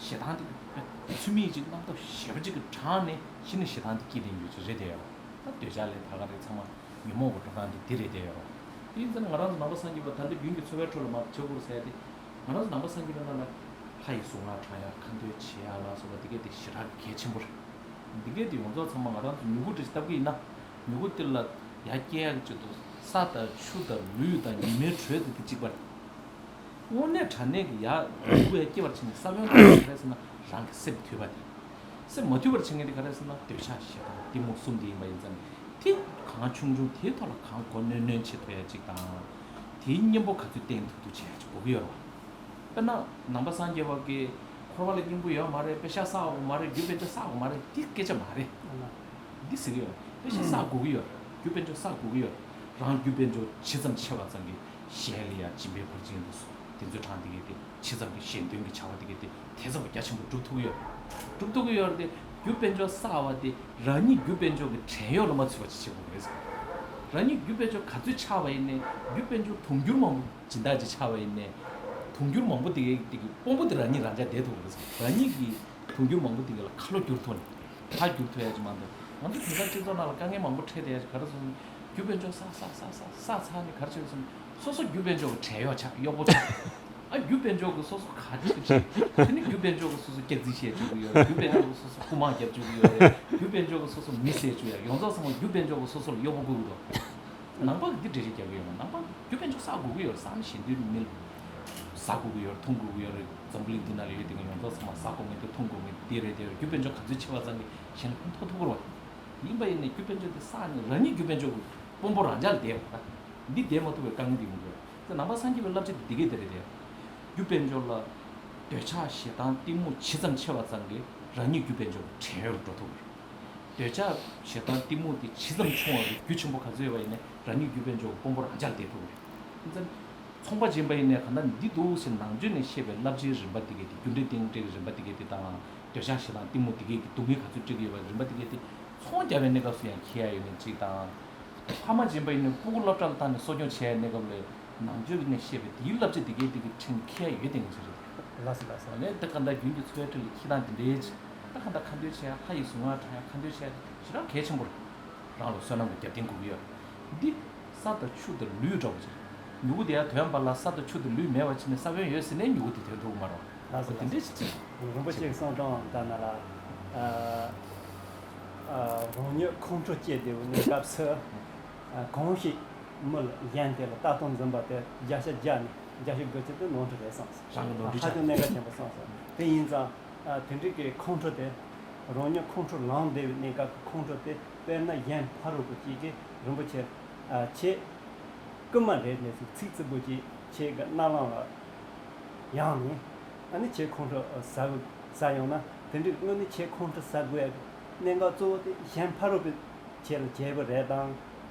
ཞེ་སྡང་དེ་དཔེ། ཚུལ་མིན་ཅིག་གི་རྣམ་རྟོག་ཞེ་པོ་ཅིག་གི་དྲངས་ནས་གཞི་ནས་ཞེ་སྡང་དེ་སྐྱེས་ལེན་ཡོད་ཅིག་རེད་དེ་ཡོད། ད་འདོད་ཆགས་ལས་ད་ག་རེ་ཚང་མ་ཉོན་མོངས་ཀྱི་འགྲོ་སྟངས་དེ་དེ་རེད་དེ་ཡོད། དེ་ཡིན་ཙང་ང་རང་ཚོ་ནང་པ་སངས་རྒྱས་པ་ད་ལྟ་རྒྱུན་གྱི་འཚོ་བའི་ཁྲོད་ལ་མར་བྱེད་དགོས་ཟེར་ཏེ། ང་རང་ཚོ་ནང་པ་སངས་རྒྱས་པའི་ནང་ལ་ལྷ་ཡི་གཟུངས་སྔགས་བགྲང་ཡག་ཁ་འདོན་བྱེད་ཡག་ལ་སོགས་པ་དེ་གས་དེ་ཞེ་དྲག་གལ་ཆེན་པོ་རེད། འདི་གས་དེ་ཡོངས་རྫོགས་ཚང་མ་ང་རང་ཚོ་མྱུ་གུ་འདྲ་ཞིག་བཏབ་ཀྱི་ཡིན་ན། མྱུ་གུ་དེ་ལ་ཡར་སྐྱེ་ཡག་གི་ཆེད་དུ་ས་དང་ཆུ་དང་ལུད་དང་ཉི་མའི་དྲོད་དང་དེ་གཅིག་པ་རེད། དངོས་གནས་དྲང་གནས་ཀྱི་ཡར་མྱུ་གུ་ཡར་སྐྱེ་བར་བྱེད་མཁན་ས་བོན་ག་རེ་ཟེར་ན་རང་གི་སེམས་མཐུན་པ་དེ། སེམས་མ་མཐུན་པར་བྱེད་མཁན་དེ་ག་རེ་ཟེར་ན་འདོད་ཆགས་ཞེ་སྡང་གཏི་མུག་གསུམ་དེ་ཡིན་པ་ཡིན་ཙང་། དེ་གང་བྱུང་བྱུང་དེའི་ཐོག་ལ་གང་གོ་གནོན་གནོན་བྱེད་ཐུབ་ཡ་གཅིག་དང་། དེའི་གཉེན་པོ་ག་ཚོད་བསྟེན་ཐུབ་ཐུབ་བྱེད་ཡ་གཅིག་དགོས་ཀྱི་ཡོད་རེད་བ། དཔེར་ན་ནང་པ་སངས་རྒྱས་པ་གིས་འཁོར་བ་ལ་སྙིང་པོ་ཡོད་མ་རེད། པེ་ཤ་བསགས་དགོས་མ་རེད། རྒྱུ་དཔལ་འབྱོར་བསགས་དགོས་མ་རེད། འདི་སྐད་ཆ་མ་རེད། འདི་ཟེར་གྱི་ཡོད། པེ་ཤ་བསགས་དགོས་ཀྱི་ཡོད་རེད། རྒྱུ་དཔལ་འབྱོར་བསགས་དགོས་ཀྱི་ཡོད་རེད། རང་རྒྱུ་དཔལ་འབྱོར་ཇི་ཙམ་ཆེ་བ་ཙམ་གྱིས་གཞན་ལ་ཡང་སྦྱིན་པའི་ཕར་ཕྱིན་དུ་སོང་དེ་ཚོའི་གྲངས་དེ་གས་དེ་ཇི་ཙམ་གྱིས་གཞན་དོན་གྱི་བྱ་བ་དེ་གས་དེ་དེ་ཙམ་རྒྱ་ཆེན་པོ་སྒྲུབ་ཐུབ་ཀྱི་ཡོད་རེད། སྒྲུབ་ཐུབ་ཀྱི་ཡོད་རེད་དེ། རྒྱུ་དཔལ་འབྱོར་བསགས་པ་དེ་རང་ཉིད་རྒྱུ་དཔལ་འབྱོར་གྱི་བྲན་གཡོག་ལ་མ་ཚུད་པ་ཅིག་བྱེད་དགོས་རེད། རང་ཉིད་རྒྱུ་དཔལ་འབྱོར་ག་ཚོད་ཆགས་པ་ཡིན་ནའི་རྒྱུ་དཔལ་འབྱོར་དུང་ཕྱུར་མང་པོ་སྦྱིན་བདག་ཅིག་ཆགས་པ་ཡིན་ནའི། དུང་ཕྱུར་མང་པོ་དེ་གའི་དེ་གི་དཔོན་པོ་དེ་རང་ཉིད་རང་འཇགས་བསྡད་ཐུབ་པ་རེད། རང་ཉིད་ཀྱི་དུང་ཕྱུར་མང་པོ་དེ་ག་ལ་ཁ་ལོ་བསྒྱུར་ཐུབ་ནས་ཕར་བསྒྱུར་ཐུབ་ཡ་ཅིག་མ་གཏོགས། ང་ཚོ་དེང་སང་སྤྱི་ཚོགས་ནང་ལ་དཀའ་ངལ་མང་པོ་འཕྲད་བསྡད་ཡ་ཅིག་ག་རེ་ཟེར་ན། རྒྱུ་དཔལ་འབྱོར་བསགས་བསགས་བསགས་བསགས་བསགས་ཚར་ནས་ག་རེ་བྱས་ཟེར་ན། སོ་སོ་རྒྱུ་དཔལ་འབྱོར་གྱི་བྲན་གཡོག་ཆགས། གཡོག་པོ་ཆགས། ཨ་རྒྱུ་དཔལ་འབྱོར་གྱི་སོ་སོ་ག་ཅིག་བྱས། དེ་ནི་རྒྱུ་དཔལ་འབྱོར་གྱི་སོ་སོ་སྐྱག་རྫུན་བཤད་བཅུག་གི་ཡོད་རེད། རྒྱུ་དཔལ་འབྱོར་གྱི་སོ་སོ་རྐུ་མ་རྒྱབ་བཅུག་གི་ཡོད་རེད། རྒྱུ་དཔལ་འབྱོར་གྱི་སོ་སོ་མི་བསད་བཅུག་ཡ། ཡོངས་རྫོགས་ཚང་མ་རྒྱུ་དཔལ་འབྱོར་གྱི་སོ་སོ་ལ་གཡོག་པོ་བསྐུར་གི་འདུག་ནང་པ་གི་འདི་འགྲེལ་བཤད་རྒྱག་གི་ཡོད་མ། ནང་པ་རྒྱུ་དཔལ་འབྱོར་བསགས་དགོས་ཀྱི་ཡོད་རེད། བསགས་ན་གཞན་དོན་མི་ལ་ཟ་དགོས་ཀྱི་ཡོད་རེད། འཐུང་དགོས་ཀྱི་ཡོད་རེད། འཛམ་བུ་གླིང་འདི་ནང་ལ་ཡོད་དེ་ག་ཡོངས་རྫོགས་ཚང་མ་ཟ་དགོས་མཁན་དེ་འཐུང་དགོས་མཁན་དེ་རེད་དེ་རེད། རྒྱུ་དཔལ་འབྱོར་ག་ཚོད་ཆེ་བ་ཙམ་གྱིས་གཞན་ལ་ཕན་ཐོགས་ཐུབ་ཀྱི་རེད་བ། ཡིན་པ་ཡིན་ནའི་རྒྱུ་དཔལ་འབྱོར་དེ་བསགས་ནས་རང་ཉིད་རྒྱུ་དཔལ་འབྱོར་གྱི་དཔོན་པོ་རང་འཇགས་ལ་བསྡད་པ་ད། འདི་བསྡད་མ་ཐུབ་པའི་དཀའ་ངལ་འདི་ཡོང་གི་ཡོད་རེད། ནང་པ་སངས་རྒྱས་པའི་བསླབ་བྱ་འདི་གས་དེ་རེད་དེ། རྒྱུ་དཔལ་འབྱོར་ལ་འདོད་ཆགས་ཞེ་སྡང་གཏི་མུག་ཇི་ཙམ་ཆེ་བ་ཙམ་གྱིས་རང་ཉིད་རྒྱུ་དཔལ་འབྱོར་གྱི་བྲན་གཡོག་ལ་འགྲོ་ཐུབ་ཀྱི་རེད། འདོད་ཆགས་ཞེ་སྡང་གཏི་མུག་དེ་ཇི་ཙམ་ཆུང་བ་གི་རྒྱུ་ཆེན་པོ་ག་ཚོད་ཡོད་པ་ཡིན་ནའི་རང་ཉིད་རྒྱུ་དཔལ་འབྱོར་གྱི་དཔོན་པོ་རང་འཇགས་ལ་བསྡད་ཐུབ་ཀྱི་རེད། ཡིན་ཙང་། ཚོང་པ་སྦྱིན་པ་ཡིན་ནའི་གང་ལྟར་འདི་འདུག་ཟེར་ནང་ཆོས་ནས་བཤད་པའི་བསླབ་བྱའི་རིམ་པ་འདི་གས་དེ། རྒྱུ་འབྲས་རྟེན་འབྲེལ་གྱི་རིམ་པ་འདི་གས་དེ་དང་། འདོད་ཆགས་ཞེ་སྡང་གཏི་མུག་འདི་གས་ཀྱི་སྡུག་བསྔལ་ག་ཚོད་སྤྲད་ཀྱི་ཡོད་པའི་རིམ་པ་འདི་གས་དེ། ཚོང་རྒྱག་པའི་གནས་སྐབས་སུ་ཡང་མཁྱེན་ཡ་ཡོད་མཁན་གཅིག་དང་། ཕ་མ་སྦྱིན་པ་ཡིན་ནའི་སྤུ་གུ་སློབ་གྲྭ་ལ་བཏང་ནས་གསོ་སྐྱོང་བྱེད་ཡའི་གནས་སྐབས་ལ་ནང་ཆོས་ཀྱི་ནས་བཤད་པའི་དེའི་བསླབ་བྱ་འདི་གས་འདི་གི་ཕྲན་མཁས་ཡོད་དེ་ངེས་ཅིག་རེད། ལགས་སོ་ལགས་སོ། ཨ་ནི་ད་ག་འདྲ་རྒྱུན་གྱི་འཚོ་བའི་ཁྲོད་ལ་འཁྱེར་སྟངས་འདི་འདྲའི་ཅིག་ད་ག་འདྲ་ཁ་འདོན་བྱེད་ཡ། ལྷ་ཡི་གཟུངས་སྔགས་བགྲང་ཡ། ཁ་འདོན་བྱེད་ཡ་ཞེ་དྲག་གལ་ཆེན་པོ་རེད། རང་ལ་བསོད་ནམས་ཀྱི་རྒྱབ་རྟེན་དགོས་ཀྱི་ཡོད་རེད། འདི་ས་དང་ཆུ་དང་ལུད་འདྲ་བོ་ཅིག་རེད། མྱུ་གུ་དེ་ཡར་ཐོན་པ་ལ་ས་དང་ཆུ་དང་ལུད་མེད་པ་བྱས་ནས་ས་བོན་ཡོད་ཟེར་ནས་མྱུ་གུ་དེ་ཐོན་ཐུབ་ཀྱི་མ་རེད། ལགས་སོ། འོ་དེ་འདྲ་ཞིག་ཅིག་རིན་པོ་ཆེའི་གསུང་དོན་ལྟར་ན་ལ། ཨ་ཨ་རང་ཉིད་ཁོང་ཁྲོ་སྐྱེས་བསྡད་པའི་གནས་སྐབས་སུ། ཨ་གང་ཞིག་མི་ལ་གཞན་དེ་ལ་ལྟ་སྟངས་འཛིན་པ་དེ་བརྒྱ་ཆ་བརྒྱ་ནས་བརྒྱད་ཅུ་དགུ་བཅུ་དེ་ནོར་འཁྲུལ་རེད་བསམ་སོང་། རང་གི་ནོར་འཁྲུལ་ཧ་ཅང་ཆགས་གནད་འགག་ཆེན་པོ་བསམ་སོང་། དེ་ཡིན་ཙང་ཨ་དེ་འདྲའི་གི་ཁོང་ཁྲོ་དེ་ རང་ཉིད་ཁོང་ཁྲོ་ལངས་བསྡད་པའི་གནས་སྐབས་ཀྱི་ཁོང་ཁྲོ་དེ། དཔེར་ན་གཞན་ཕ་རོལ་པོ་གཅིག་གིས་རིན་པོ་ཆེ། ཨ། ཁྱེད་རྐུན་མ་རེད་ལབ་ཟེར་ཚིག་རྩུབ་པོ་ཅིག་ཁྱེད་ཀྱི་རྣ་ལམ་ལ་ཡང་ནས། ཨ་ནི་ཁྱེད་ཁོང་ཁྲོ་ཟ་དགོས། ཟ་ཡོང་ན། དེ་འདྲའི་དངོས་གནས་ཁྱེད་ཁོང་ཁྲོ་ཟ་དགོས་ཡ་གི་གནད་འགག་གཙོ་བོ་དེ་གཞན་ཕ་རོལ་པོས་ཁྱེད་ལ་བྱས་པ་རེད་དམ།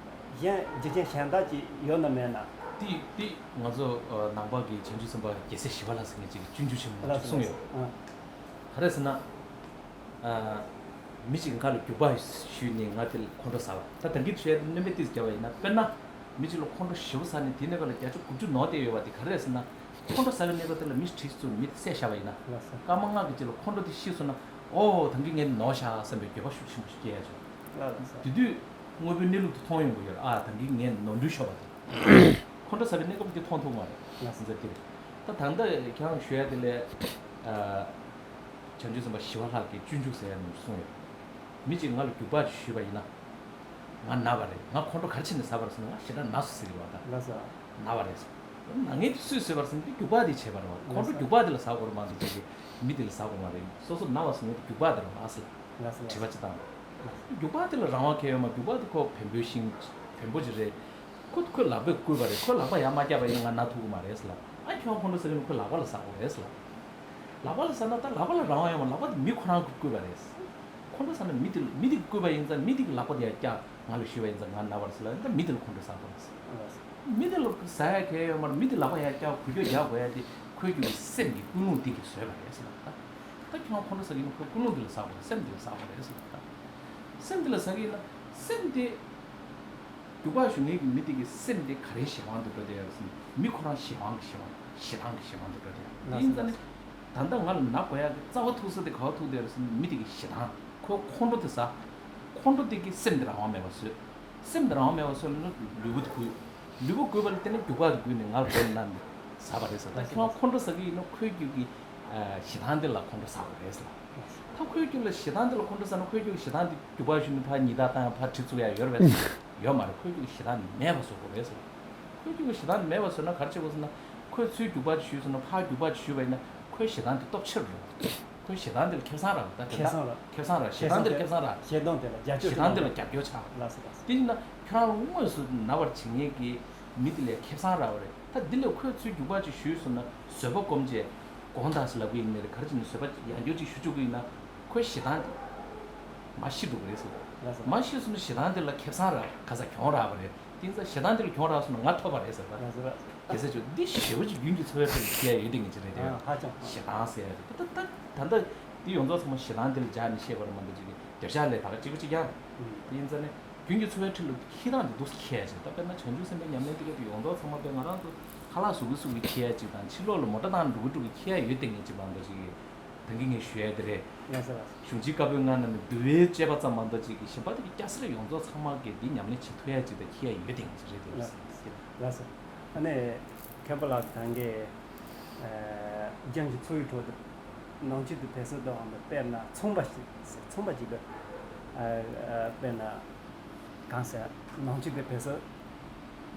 གཞན་རྒྱུ་རྐྱེན་གཞན་དག་ཅིག་ཡོད་ན་མེད་ན། དེ་དེ་ང་ཚོ་ཨ་ནང་པ་གི་བྱང་ཆུབ་སེམས་དཔའ་རྒྱལ་སྲས་ཞི་བ་ལྷ་ཟེར་མཁན་ཅིག་གིས་སྤྱོད་འཇུག་ཆེན་མོ་ནང་ལ་གསུངས་ཡོད། ཨ། ག་རེ་ཟེར་ན། ཨ། མི་གཅིག་ང་ལ་རྒྱུག་པ་གཞུས་ནས་ང་དེ་ལ་ཁོང་ཁྲོ་ཟ་བ། ད་ད་གིན་བཤད་སྣོན་པ་ཏོག་ཙམ་བརྒྱབ་པ་ཡིན་ན། དཔེར་ན་མི་གཅིག་ལ་ཁོང་ཁྲོ་ཞེ་པོ་ཟ་ནས་དེ་ནས་ཁ་ལ་བརྒྱ་ཆ་དགུ་བཅུ་ནོར་བསྡད་ཡོད་པ་དེ་ག་རེ་རེད་ཟེར་ན། ཁོང་ཁྲོ་ཟ་བའི་གནས་སྐབས་དེ་ལ་མི་གྲས་ཚོས་མི་དེ་བསད་བཞག་པ་ཡིན་ན། ལགས་སོ། སྐར་མ་ལྔ་གི་རྗེས་ལ་ཁོང་ཁྲོ་དེ་ཞི་སོང་ན། ཨོ། ད་གིན་ངས་ནོར་བཞག་བསམ་པའི་འགྱོད་པ་ཤུགས་ཆེན་པོ་ཞིག་སྐྱེ་ཡ་བྱུང་། ལགས་སོ། དེ་དུས་དངོས་པོའི་གནས་ལུགས་དེ་མཐོང་ཡོང་གི་ཡོད་རེད། ཨ། ད་གིན་ངས་ནོར་འཁྲུལ་ཤོར་བ་དེ། ཁོང་ཁྲོ་ཟ་བའི་གནས་སྐབས་དེ་མཐོང་ཐུབ་མ་རེད། ལགས་སོ། ད་ད་ལྟ་ཁྱེད་རང་ཞུ་ཡ་དེ་ལས། ཨ། བྱང་ཆུབ་སེམས་དཔའ་ཞི་བ་ལྷ་གིས་སྤྱོད་འཇུག་ཟེར་ཡ་ནས་གསུངས་ཡོད། མི་གཅིག་ང་ལ་རྒྱུག་པ་ཞིག་གཞུས་པ་ཡིན་ན། ང་ན་བ་རེད། ང་ཁོང་ཁྲོ་ག་རེ་བྱས་ནས་ཟ་བ་རེད་ཟེར་ན། ང་ཞེ་དྲག་ན་སོང་ཟེར་གྱི་ཡོད་པ། ལགས་སོ། ན་བ་རེད་ཟེར། ན་མཁན་དེ་སུས་བཟོས་པ་རེད་ཟེར་ན། དེ་རྒྱུག་པ་དེས་བྱས་པ་རེད་བ། ཁོང་ཁྲོ་རྒྱུག་པ་དེ་ལ་ཟ་དགོས་རེད་མ་གཏོགས་ཅིག་གིས་མི་དེ་ལ་ཟ་དགོས་མ་རེད། སོ་སོ་ན་བ་ཟེར་མཁན་དེ་རྒྱུག་པ་དེ་རེད་བ། ཨ་ཟེར། ལགས་སོ། དྲི་བ་ཅིག་བཏང་། རྒྱུག་པ་དེ་ལ་རང་དབང་གང་ཡང་ཡོད་མ། རྒྱུག་པ་དེ་ཁོ་བེམ་པོའི་ཤིང་བེམ་པོ་ཅིག་རེད། ཁོ་ཁོའི་ལག་པས་བརྐུས་པ་རེད། ཁོས་ལག་པ་ཡར་མ་བཀྱགས་པ་ཡིན་ན་ང་ན་ཐུབ་ཀྱི་མ་རེད་ཟེར་ལབ། ཨ། ཁྱོད་ཁོང་ཁྲོ་ཟ་གི་ཡོད་ན་ཁོའི་ལག་པ་ལ་ཟ་དགོས་རེད་ཟེར་ལབ། ལག་པ་ལ་ཟ་ན་ད་ལག་པ་ལ་རང་དབང་ཡོད་མ། ལག་པ་དེ་མི་ཁོ་རང་གིས་བརྐུས་པ་རེད། ཁོང་ཁྲོ་ཟ་ན་མི་དེ་ལ། མི་དེ་གིས་བརྐུས་པ་ཡིན་ཙང་མི་དེ་གིས་ལག་པ་དེ་ཡར་བཀྱགས་ང་ལ་གཞུས་པ་ཡིན་ཙང་ང་ན་བ་རེད་ཟེར་ལབ་ཡིན་ཙང་མི་དེ་ལ་ཁོང་ཁྲོ་ཟ་དགོས་རེད་ཟེར། མི་དེ་ལ་ཟ་ཡ་གང་ཡང་ཡོད་མ་རེད། མི་དེ་ལག་པ་ཡར་བཀྱགས་འགུལ་སྐྱོད་རྒྱག་དགོས་ཡ་དེ་ཁོའི་རྒྱུད་ཀྱི་སེམས་ཀྱི་ཀུན་སློང་དེ་གིས་བཟོས་པ་རེད་ཟེར་ལབ། ད་ད་ཁྱོད་ཁོང་ཁྲོ་ཟ་གི་ཡིན་ན་ཁོའི་ཀུན་སློང་དེ་ལ་ཟ་དགོས་རེད། སེམས་དེ་ལ་ཟ་དགོས་རེད་ཟེར་ལབ། ད་སེམས་དེ་ལ་ཟ་གི་ཡིན་ན་སེམས་དེ། རྒྱུག་པ་གཞུ་མཁན་གྱི་མི་དེ་གི་སེམས་དེ་ག་རེའི་གཞན་དབང་དུ་འགྲོ་བསྡད་ཡོད་རེད་ཟེར་ན། མི་ཁོ་རང་གཞན་དབང་གི་གཞན་དབང་། ཞེ་སྡང་གི་གཞན་དབང་དུ་འགྲོ་བསྡད་ཡོད་རེད། དེ་ཡིན་ཙང་ནི། ད་ལྟ་ང་ལ་ན་དགོས་ཡག་གི་རྩ་བ་ཐུག་ས་དེ་ག་པར་ཐུག་བསྡད་ཡོད་རེད་ཟེར་ན། མི་དེ་གི་ཞེ་སྡང་། ཁོ་ཁོང་ཁྲོ་དེ་ཟ། ཁོང་ཁྲོ་དེ་གིས་སེམས་དེ་རང་དབང་མེད་པ་བཟོས། སེམས་དེ་རང་དབང་མེད་པ་བཟོས་ན་ལུས་པོ་དེ་རྒུད། ལུས་པོ་རྒུད་པ་ལ་བརྟེན་ནས་རྒྱུག་པ་དེ་རྒུད་ནས་ང་ལ་མགོ་ལ་བསྣུན་ནས་ཟ་བ་རེད་ཟེར། ད་ཁྱོད་ཁོང་ཁྲོ་ཟ་གི་ཡིན་ན་ཁོའི་རྒྱུད་ཀྱི་ཞེ་སྡང་དེ་ལ་ཁོང་ཁྲོ་ཟ་དགོས་རེད་ཟེར། ད་ཁོའི་རྒྱུད་ལ་ཞེ་སྡང་དེ་ལ་ཁོང་ཁྲོ་ཟ་ན་ཁོའི་རྒྱུད་ཀྱི་ཞེ་སྡང་དེ་རྒྱུག་པ་གཞུས་ནས་ཕར་ཉི་ཟླ་བཏང་ཡང་ཕར་གྲི་བཙུགས་ཡ་ཡོད་རེད་པས། ཡོད་མ་རེད། ཁོའི་རྒྱུད་ཀྱི་ཞེ་སྡང་དེ་མེད་པ་བཟོ་དགོས་རེད་ཟེར། ཁོའི་རྒྱུད་ཀྱི་ཞེ་སྡང་དེ་མེད་པ་བཟོས་ན་ག་རེ་བྱེད་དགོས་ཟེར་ན། ཁོས་ཚུར་རྒྱུག་པ་ཅིག་གཞུས་སོང་ན་ཕར་རྒྱུག་པ་ཅིག་གཞུས་པ་ཡིན་ན་ཁོའི་ཞེ་སྡང་དེ་སྟོབས་ཆེ་རུ་འགྲོ། ཁོའི་ཞེ་སྡང་དེ་ལ་ཁེ་བཟང་རག་ད་དེ་ཁེ་འདྲ་བཟང་རག་ཁེ་བཟང་རག་ཞེ་སྡང་དེ་ལ་ཁེ་བཟང་རག་ཞེ་སྡང་དེ་ལ་རྒྱབ་སྐྱོར་ཞེ་སྡང་དེ་ལ་རྒྱབ་སྐྱོར་ཆགས། ལགས་སོ། ལགས་སོ། དེ་ཡིན་ན་ཁྱོད་རང་ལ་དངོས་སུ་ན་བར་བྱེད་མཁན་གྱི་མི་དེ་ལ་ཁེ་བཟང་རག་པ་རེད། ད་འདི་ལས་ཁོས་ཚུར་རྒྱུག་པ་ཅིག་གཞུས་སོང་ན་བཟོད་པ་སྒོམ་བྱས་དགོངས་དག་ཟེར་ལབ་གི་ཡིན་ནའི་རེད། ག་རེ་བྱས་ནས་བཟོད་པ་ཡང་བསྐྱར་ཅིག་ཞུ་བཅུག་གི་ཡིན་ན་ཁོའི་ཞེ་སྡང་དེ་མར་ཞི་འགྲོ་གི་རེད་ཟེར། ལགས་སོ། མར་ཞི་སོང་ན་ཞེ་སྡང་དེ་ལ་ཁེ་བཟང་རག་ག་ས་གྱོང་རག་པ་རེད། དེ་ཡིན་ཙང་ཞེ་སྡང་དེ་ལ་གྱོང་རག་སོང་ན་ང་ཐོབ་པ་རེད་ཟེར་ད། ལགས་སོ། ལགས་སོ། རྒྱལ་སྲས་མཆོག་འདི་ཞེ་པོ་ཅིག་རྒྱུན་གྱི་འཚོ་བའི་ཁྲོད་ལ་ཁྱེར་ཡ་ཡོད་དེ་ངེས་ཅིག་རེད་དེ། ཨ། ཧ་ཅང་། ཞེ་སྡང་ཟེར་ཡ་རེད། ད་ད་ད་ད་ལྟ་འདི་ཡོངས་རྫོགས་ཚང་མ་ཞེ་སྡང་དེ་ལ་སྦྱར་ནས་བཤད་པ་རེད་མ་གཏོགས་ཅིག་གི་བརྡར་ཤ་ལས་ད་ག་གཅིག་པ་གཅིག་རྐྱང་། ཨུམ། དེ་ཡིན་ཙང་ནི་རྒྱུན་གྱི་འཚོ་བའི་ཁྲོད་ལ་འཁྱེར་སྟངས་དེ་འདུག་སེ་འཁྱེར་ཡ་ཅིག་ད་དཔེར་ན་བྱང་ཆུབ་སེམས་དཔའི་ཉམས་ལེན་དེ་ག་དུས་ཡོངས་རྫོགས་ཚང་མ་དཔེ་ང་རང་ཚོ་ཁ་ལག་ཟུག་གི་ཟུག་གི་འཁྱེར་ཡ་ཅིག་དང་ཕྱི་ལོགས་ལ་མོ་ཊ་བཏང་འགྲོ་གི་འགྲོ་གི་འཁྱེར་ཡ་ཡོད་དེ་ངེས་ཅིག་མ་གཏོགས་ཅིག་གི་ད་གིན་ངས་ཞུ་ཡ་དེ་རེད། ལགས་སོ། ལགས་སོ། གཞུང་ཆེན་བཀའ་པོད་ལྔ་ནང་ནས་འདུལ་བའི་དཔྱད་པ་ཙམ་མ་གཏོགས་ཅིག་གི་གཞན་པ་དེ་གི་སྐྱ་སེར་ཡོངས་རྫོགས་ཚང་མ་གིས་འདི་ཉམས་ལེན་བྱེད་ཐུབ་ཡ་ཅིག་དང་འཁྱེར་ཡ་ཡོད་དེ་ངེས་ཅིག་རེད་དེ། ལགས་སོ། ལགས་སོ། ཨ་ནི་མཁན་པོ་ལགས་ད་གིན་ཨ་རྒྱུན་གྱི་འཚོ་བའི་ཁྲོད་དུ་ནང་ཆོས་དེ་བེད་སྤྱོད་གཏོང་བ་དང་། དཔེར་ན་ཚོང་པ་ཞིག་ཟེར། ཚོང་པ་ཅིག་གིས་ཨ་ཨ་དཔེར་ན་གང་ཟེར། ནང་ཆོས་དེ་བེད་སྤྱོད།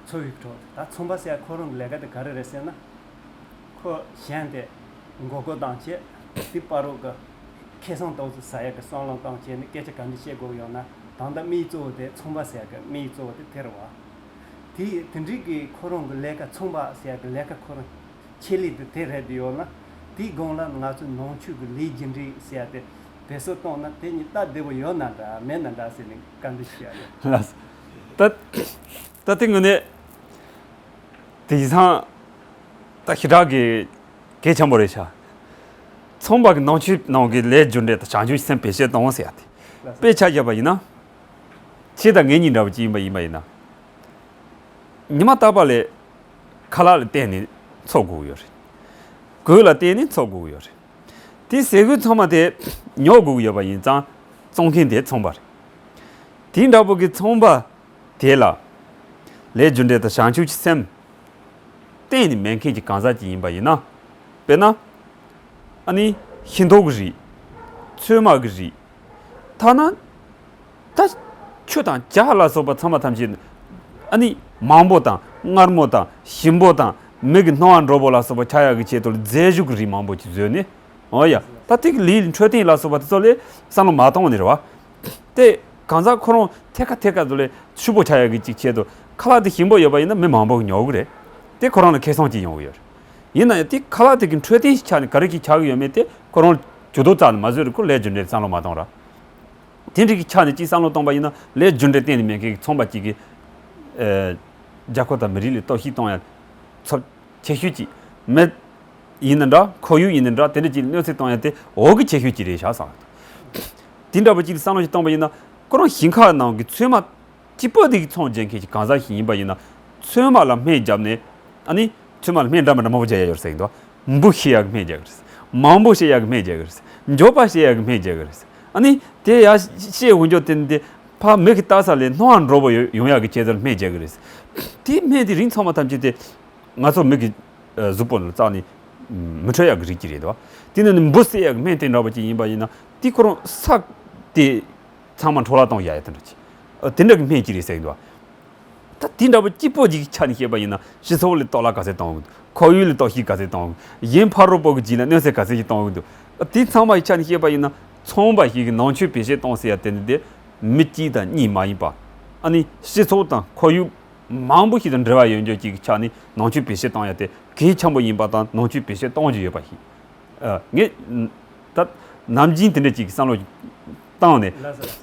འཚོ་བའི་ཁྲོད་དུ་ད་ཚོང་པ་ཟེར་ཡ་ཁོ་རང་གི་ལས་ཀ་དེ་ག་རེ་རེད་ཟེར་ན། ཁོ་གཞན་དེ་མགོ་སྐོར་བཏང་བྱས། དེ་བར་དུ་གི་ཁེ་བཟང་ཏོག་ཙམ་ཟ་ཡག་གི་བསམ་བློ་བཏང་བྱས་ནས་སྐད་ཆ་ག་འདྲ་བཤད་དགོས་ཡོད་ན། ད་ལྟ་དམིགས་ཡུལ་གཙོ་བོ་དེ་ཚོང་པ་ཟེར་ཡག་གི་དམིགས་ཡུལ་གཙོ་བོ་དེ་དེ་རེད་བ། དེ་དེ་འདྲའི་གི་ཁོ་རང་གི་ལས་ཀ། ཚོང་པ་ཟེར་ཡག་གི་ལས་ཀ་ཁོ་རང་ཆེད་ལས་དེ་དེ་རེད་དེ་ཡོད་ན། དེའི་སྒང་ལ་ང་ཚོས་ནང་ཆོས་ཀྱི་ལས་རྒྱུ་འབྲས་ཟེར་ཡག་དེ་བེད་སྤྱོད་བཏང་ན་དེ་གཉིས་སྟབས་བདེ་པོ་ཡོད་ན་འདྲ་མེད་ན་འདྲ་ཟེར་ནས་བཀའ་འདྲི་ཞུ་ཡ་ཡོད། ལགས། ད་ད་དེ་དངོས་གནས། དེང་སང་ད་ཞེ་དྲག་གི་གལ་ཆེན་པོ་རེད་ཤག་ཚོང་པ་གི་ནང་ཆོས་ནང་གི་ལས་རྒྱུ་འབྲས་དང་བྱང་ཆུབ་སེམས་བེད་སྤྱོད་གཏོང་ཟེར་ཡ་དེ། དཔེ་ཆ་བཞག་པ་ཡིན་ན། ཁྱེད་དང་ངེད་གཉིས་འདྲ་བོ་ཅིག་ཡིན་པ་ཡིན་པ་ཡིན་ན། ཉི་མ་རྟག་པར་ལ་ཁ་ལག་ལ་བརྟེན་ནས་འཚོ་དགོས་ཀྱི་ཡོད་རེད། གོས་ལ་བརྟེན་ནས་འཚོ་དགོས་ཀྱི་ཡོད་རེད། དེ་ཟས་གོས་ཚང་མ་དེ་ཉོ་དགོས་ཀྱི་ཡོད་པ་ཡིན་ཙང་བཙོང་མཁན་དེ་ཚོང་པ་རེད། དེ་འདྲ་བོ་གི་ཚོང་པ་དེ་ལ་ལས་རྒྱུ་འབྲས་དང་བྱང་ཆུབ་ཀྱི་སེམས་གཏན་ནས་མེད་མཁན་གྱི་གང་ཟག་ཅིག་ཡིན་པ་ཡིན་ན། དཔེར་ན། ཨ་ནི་ཤིང་ཏོག་གི་རིགས། ཚོད་མ་གི་རིགས། ཐ་ན་ད་ཆུ་དང་ཇ་ལ་སོགས་པ་ཚང་མ་ཐམས་ཅད། ཨ་ནི་མང་པོ་དང་མངར་མོ་དང་ཞིམ་པོ་དང་མིག་གི་རྣ་བར་འགྲོ་པོ་ལ་སོགས་པ་ཆགས་ཡག་གི་ཆེད་དུ་རྫས་ཞིབ་ཀྱི་རིགས་མང་པོ་ཅིག་བཟོས་ནས། འོ་ཡ། ད་ཐིག་ལི་འཕྲོད་བསྟེན་ལ་སོགས་པ་དེ་ཚོ་ལས་བསམ་བློ་མ་གཏོང་ནི་རེད་བ། དེ་གང་ཟག་ཁོ་རང་ཐད་ཀ་ཐད་ཀ་དུ་ལས་ཕྱུག་པོ་ཆགས་ཡག་གི་ཅིག་ཆེད་དུ་ཁ་ལག་དེ་ཞིམ་པོ་ཡོད་པ་ཡིན་ན་མི་མང་པོ་ཉོ་གི་རེད། དེ་ཁོ་རང་ལ་ཁེ་བཟང་ཅིག་ཡོང་གི་ཡོད་རེད། ཡིན་ན་ཡང་དེ་ཁ་ལག་དེ་གི་འཕྲོད་བསྟེན་ཞིག་ཆགས་ནས་ག་རེ་ཅིག་ཆགས་གི་ཡོད་མེད་དེ་ཁོ་རང་ཇུས་གཏོགས་རྩ་ནས་མ་བཟོས་རེད། ཁོ་ལས་རྒྱུ་འབྲས་བསམ་བློ་མ་གཏོང་ར། དེ་འདྲ་གི་ཆ་ནས་ཅིག་བསམ་བློ་གཏོང་པ་ཡིན་ན་ལས་རྒྱུ་འབྲས་གཏན་ནས་མེད་མཁན་གྱི་ཚོང་པ་གཅིག་གིས་ཨེ། རྒྱལ་ཁབ་དང་མི་རིགས་ལ་གཏོར་བཤིག་གཏོང་ཡ་ཚབས་ཆེ་ཤོས་ཅིག་མི་ཡིན་ན་འདྲ་ཁོར་ཡུག་ཡིན་ན་འདྲ་དེ་འདྲ་ཅིག་གནོད་འཚེ་གཏོང་ཡ་དེ་འོག་གི་ཆེ་ཤོས་ཅིག་རེད་ཤག་བསམ། དེ་འདྲ་པོ་ཅིག་བསམ་བློ་ཞིག་གཏོང་པ་ཡིན་ན་ཁོ་རང་ཞིང་ཁ་ནང་གི་ཚོད་མ་སྐྱིད་པོ་དེ་གི་ཚོང་རྒྱག་མཁན་གྱི་གང་ཟག་ཞིག་ཡིན་པ་ཡིན་ན་ཚོད་མ་ལ་སྨན་བརྒྱབ་ནས་ཨ་ནི། ཚོད་མ་ལ་སྨན་འདྲ་མི་འདྲ་མང་པོ་བརྒྱབ་ཡ་ཡོད་རེད་ཟེར་གྱི་འདུག་འབུ་བཤད་ཡག་གི་སྨན་རྒྱག་གི་རེད། མང་པོ་བཤད་ཡག་གི་སྨན་རྒྱག་གི་རེད། མགྱོགས་པ་བཤད་ཡག་གི་སྨན་རྒྱག་གི་རེད། ཨ་ནི་དེ་ཡ་བཤད་འུ་འཇོག་དེ་འདི་ཕ་མིག་གི་ལྟ་ས་ལས་སྣང་བ་འགྲོ་བོ་ཡོང་ཡག་གི་ཁྱེད་ཚོར་སྨན་རྒྱག་གི་རེད། དེ་སྨན་དེ་རིགས་ཚང་མ་ཐམས་ཅད་དེ་ང་ཚོ་མིག་གི་གཟུགས་པོ་ལ་རྩ་ནས་མི་འཕྲོད་ཡག་གི་རིགས་ཀྱི་རེད་དོ། དེ་ནི་འབུ་བསད་ཡག་གི་སྨན་དེ་འདྲ་བ་ཅིག་ཡིན་པ་ཡིན་ན་དེ་ཁོ་རང་ས་དེ་ཚང་མ་འཕྲོ་བརླག་གཏོང་ཡག་ཡ་དེ་འདྲ་ཅིག་དེ་འདྲ་གི་སྨན་ཅིག་རེད་ཟེར་གྱི་འདུག་ད་དེ་འདྲ་བོ་སྐྱིད་པོ་ཅིག་ཆ་ནས་བཤད་པ་ཡིན་ན་སྤྱི་ཚོགས་ལ་གཏོར་བརླག་ག་ཚད་གཏོང་གི་འདུག་ཁོར་ཡུག་ལ་གཏོར་བཤིག་ག་ཚད་གཏོང་གི་འདུག་གཞན་ཕ་རོལ་པོ་གི་རྗེས་ལ་གནོད་འཚེ་ག་ཚད་ཅིག་གཏོང་གི་འདུག་དེ་ཚང་མ་ཡི་ཆ་ནས་བཤད་པ་ཡིན་ན་ཚོང་པ་ཞིག་གི་ནང་ཆོས་བེད་སྤྱོད་གཏོང་ཟེར་ཡ་དེ་ནི་དེ་མི་གཅིག་དང་གཉིས་མ་ཡིན་པ། ཨ་ནི་སྤྱི་ཚོགས་དང་ཁོར་ཡུག་མང་པོ་ཞིག་དང་འབྲེལ་བ་ཡོད་འཇོག་ཅིག་གི་ཆ་ནས་ནང་ཆོས་བེད་སྤྱོད་གཏོང་ཡ་དེ་གལ་ཆེན་པོ་ཡིན་པ་དང་ནང་ཆོས་བེད་སྤྱོད་གཏོང་རྒྱུ་ཡོད་པ་ཞིག་ཨ། ངས་ད་ནམ་རྒྱུན་དེ་འདྲ་ཅིག་བསམ་བློ་བཏང་ནས། ལགས་སོ།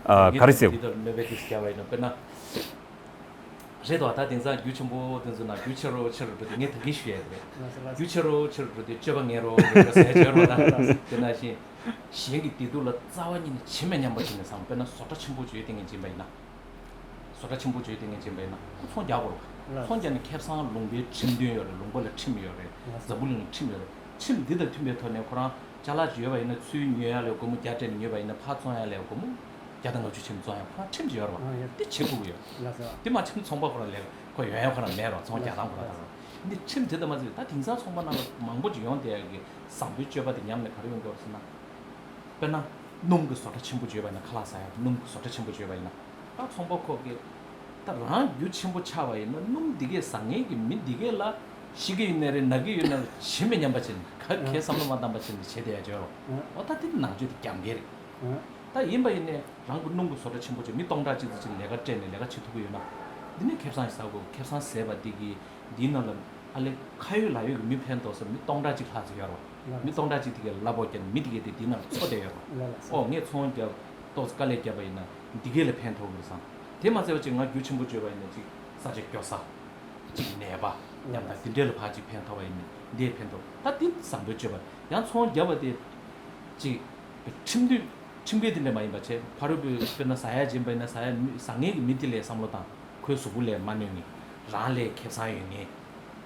ཨ། ག་རེ་ཟེར། འདི་ལྟར་གནོད་པའི་དུས་སུ་བྱ་བ་ཡིན་ན་དཔེར་ན། རེད་དོ། ད་དེང་སང་རྒྱུ་ཆེན་པོ་དེ་ཚོ་ན་རྒྱུ་ཆེ་རུ་ཆེ་རུ་འགྲོ་དུས་ངས་ད་གིན་ཞུ་ཡས་རེད། ལགས་སོ་ལགས་སོ། རྒྱུ་ཆེ་རུ་ཆེ་རུ་འགྲོ་དུས་སྤྱོད་པ་ངན་རུ་ངན་རུ་ཟེར་བྱས་རོགས་ད། དེ་ནང་བཞིན་གཞན་གྱི་བདེ་སྡུག་ལ་རྩ་བ་ཉིད་ནས་བྱེད་མེད་སྙམ་པ་ཅིག་ནས་བསམ། དཔེར་ན་བཟོ་གྲྭ་ཆེན་པོ་བརྗོད་བསྡད་མཁན་ཅིག་ཡིན་པ་ཡིན་ན། བཟོ་གྲྭ་ཆེན་པོ་བརྗོད་བསྡད་མཁན་ཅིག་ཡིན་པ་ཡིན་ན་ཁོ་ཚོང་རྒྱག་དགོས་རེད། ལགས། ཚོང་རྒྱག་ནས་ཁེ་བཟང་ལུང་པའི་ཁྲིམས་དོན་ཡོད་རེད། ལུང་པ་ལ་ཁྲིམས་ཡོད་རེད། ལགས། འཛམ་བུ་གླིང་ལ་ཁྲིམས་ཡོད་རེད། ཁྲིམས་འདི་དང་མཐུན་པའི་ཐོག་ནས་ཁོ་རང་ཅ་ལག་ཅིག་ཡོད་པ་ཡིན་ན་ཚུར་ཉོ་ཡ་ལས་སྒོར་མོ་བརྒྱ་སྤྲད་ནས་ཉོས་པ་ཡིན་ན་ཕར་བཙོང་ཡ་ལས་སྒོར་མོ་བརྒྱ་དང་ལྔ་བཅུ་ཕྱིན་བཙོང་ཡ་ཁོ་རང་ཁྲིམས་ཅིག་ཡོད་རེད་བ། ཨ་ཡ། དེ་བྱེད་དགོས་ཀྱི་ཡོད། ལགས་སོ། དེ་མ་ཕྱིན་ཚོང་པ་ཁོ་རང་ལས་ཁོ་ཡོང་ཡ་ཁོ་རང་མེད་རོགས། ཚོང་རྒྱག་སྟངས་ཁོ་རང་ད་རོགས། འདི་ཁྲིམས་དེ་དང་མ་ཟད་ད་དེང་སང་ཚོང་པ་རྣམས་ལ་མང་པོ་ཅིག་ཡོང་བསྡད་ཡ་གི་བཟང་པོའི་སྤྱོད་པ་དེ་ཉམས་ནས་ག་རེ་ཡོང་གི་ཡོད་ཟེར་ན། དཔེར་ན། སྣུམ་གྱི་བཟོ་གྲྭ་ཆེན་པོ་བརྗོད་པ་ཡིན་ན་ཁ་ལག་ཟ་ཡ་སྣུམ་གྱི་བཟོ་གྲྭ་ཆེན་པོ་བརྗོད་པ་ཡིན་ན། ད་ཚོང་པ་ཁོ་གིས་ད་རང་རྒྱུ་ཆེན་པོ་ཆགས་པ་ཡིན་ན་སྣུམ་འདི་གས་ཟ་མཁན་གྱི་མི་འདི་གས་ལ་ཤི་གི་ཡོད་ན་རེད། ན་གི་ཡོད་ན་རེད། བྱེད་མི་སྙམ་པ་བྱས་ནས་ག་གས་བསམ་བློ་མ་བཏང་པ་བྱས་ནས་བྱེད་བསྡད་ཡ་བྱོས་རོགས། འོ་ད་དེ་ནང་ཆོས་དེ་རྒྱབ་འགལ་རེད། ད་ཡིན་པ་ཡིན་ནས་རང་གི་སྣུམ་གྱི་བཟོ་གྲྭ་ཆེན་པོ་ཅིག་མི་སྟོང་ཕྲག་གཅིག་ཙམ་ཅིག་ལས་ཀ་སྤྲད་ནས་ལས་ཀ་བྱེད་ཐུབ་ཀྱི་ཡོད་ན། འདི་ནས་ཁེ་བཟང་ཞིག་ཟ་དགོས། ཁེ་བཟང་ཟས་པ་འདི་གིས་འདིའི་ནང་ལ་ཨ་ལས་ཁ་ཡོད་ལག་ཡོད་ཀྱི་མི་ཕན་ཐོགས་ས་མི་སྟོང་ཕྲག་གཅིག་ལྷག་ཙམ་ཡོད་རེད་བ། ལགས། མི་སྟོང་ཕྲག་གཅིག་དེ་གའི་གླ་ཕོགས་བརྒྱབ་ནས་མི་དེ་གའི་དེ་འདི་ནང་འཚོ་བསྡད་ཡོད་རེད་བ། ལགས་ལགས་སོ། ཨོ་ངས་ཚོང་རྒྱབ་ཏོག་ཙམ་དཀའ་ལས་བརྒྱབ་པ་ཡིན་ན་འདི་གའི་ལ་ཕན་ཐོགས་ཀྱི་རེད་བསམ། དེ་མ་ཚད་པ་ཅིག་ང་རྒྱུ་ཆེན་པོ་བརྗོད་པ་ཡིན་ན་ཅིག་ས་ཆ་མགྱོགས་ས། ཅིག་ནད་པ། ཉམས་དང་དེ་འདྲའི་ལ་ཕར་ཅིག་ཕན་ཐོགས་པ་ཡིན་ན་འདིའི་ཕན་ཐོགས་ད་འདི་བཟང་པོའི་སྤྱོད་པ་ཡང་ཚོང་བརྒྱབ་པ་དེ་ཅིག་ཁྲིམས་མཐུན། ཁྲིམས་འགལ་དེ་འདྲ་མ་ཡིན་པ་བྱས་ཕ་རོལ་པོས་དཔེར་ན་ཟ་ཡ་བྱིན་པ་ཡིན་ན་ཟ་ཡ་མི་ཟ་མཁན་གྱི་མི་དེ་ལ་བསམ་བློ་བཏང་། ཁོའི་གཟུགས་པོ་ལ་མ་གནོད་ངེས། རང་ལ་ཁེ་བཟང་ཡོད་ངེས།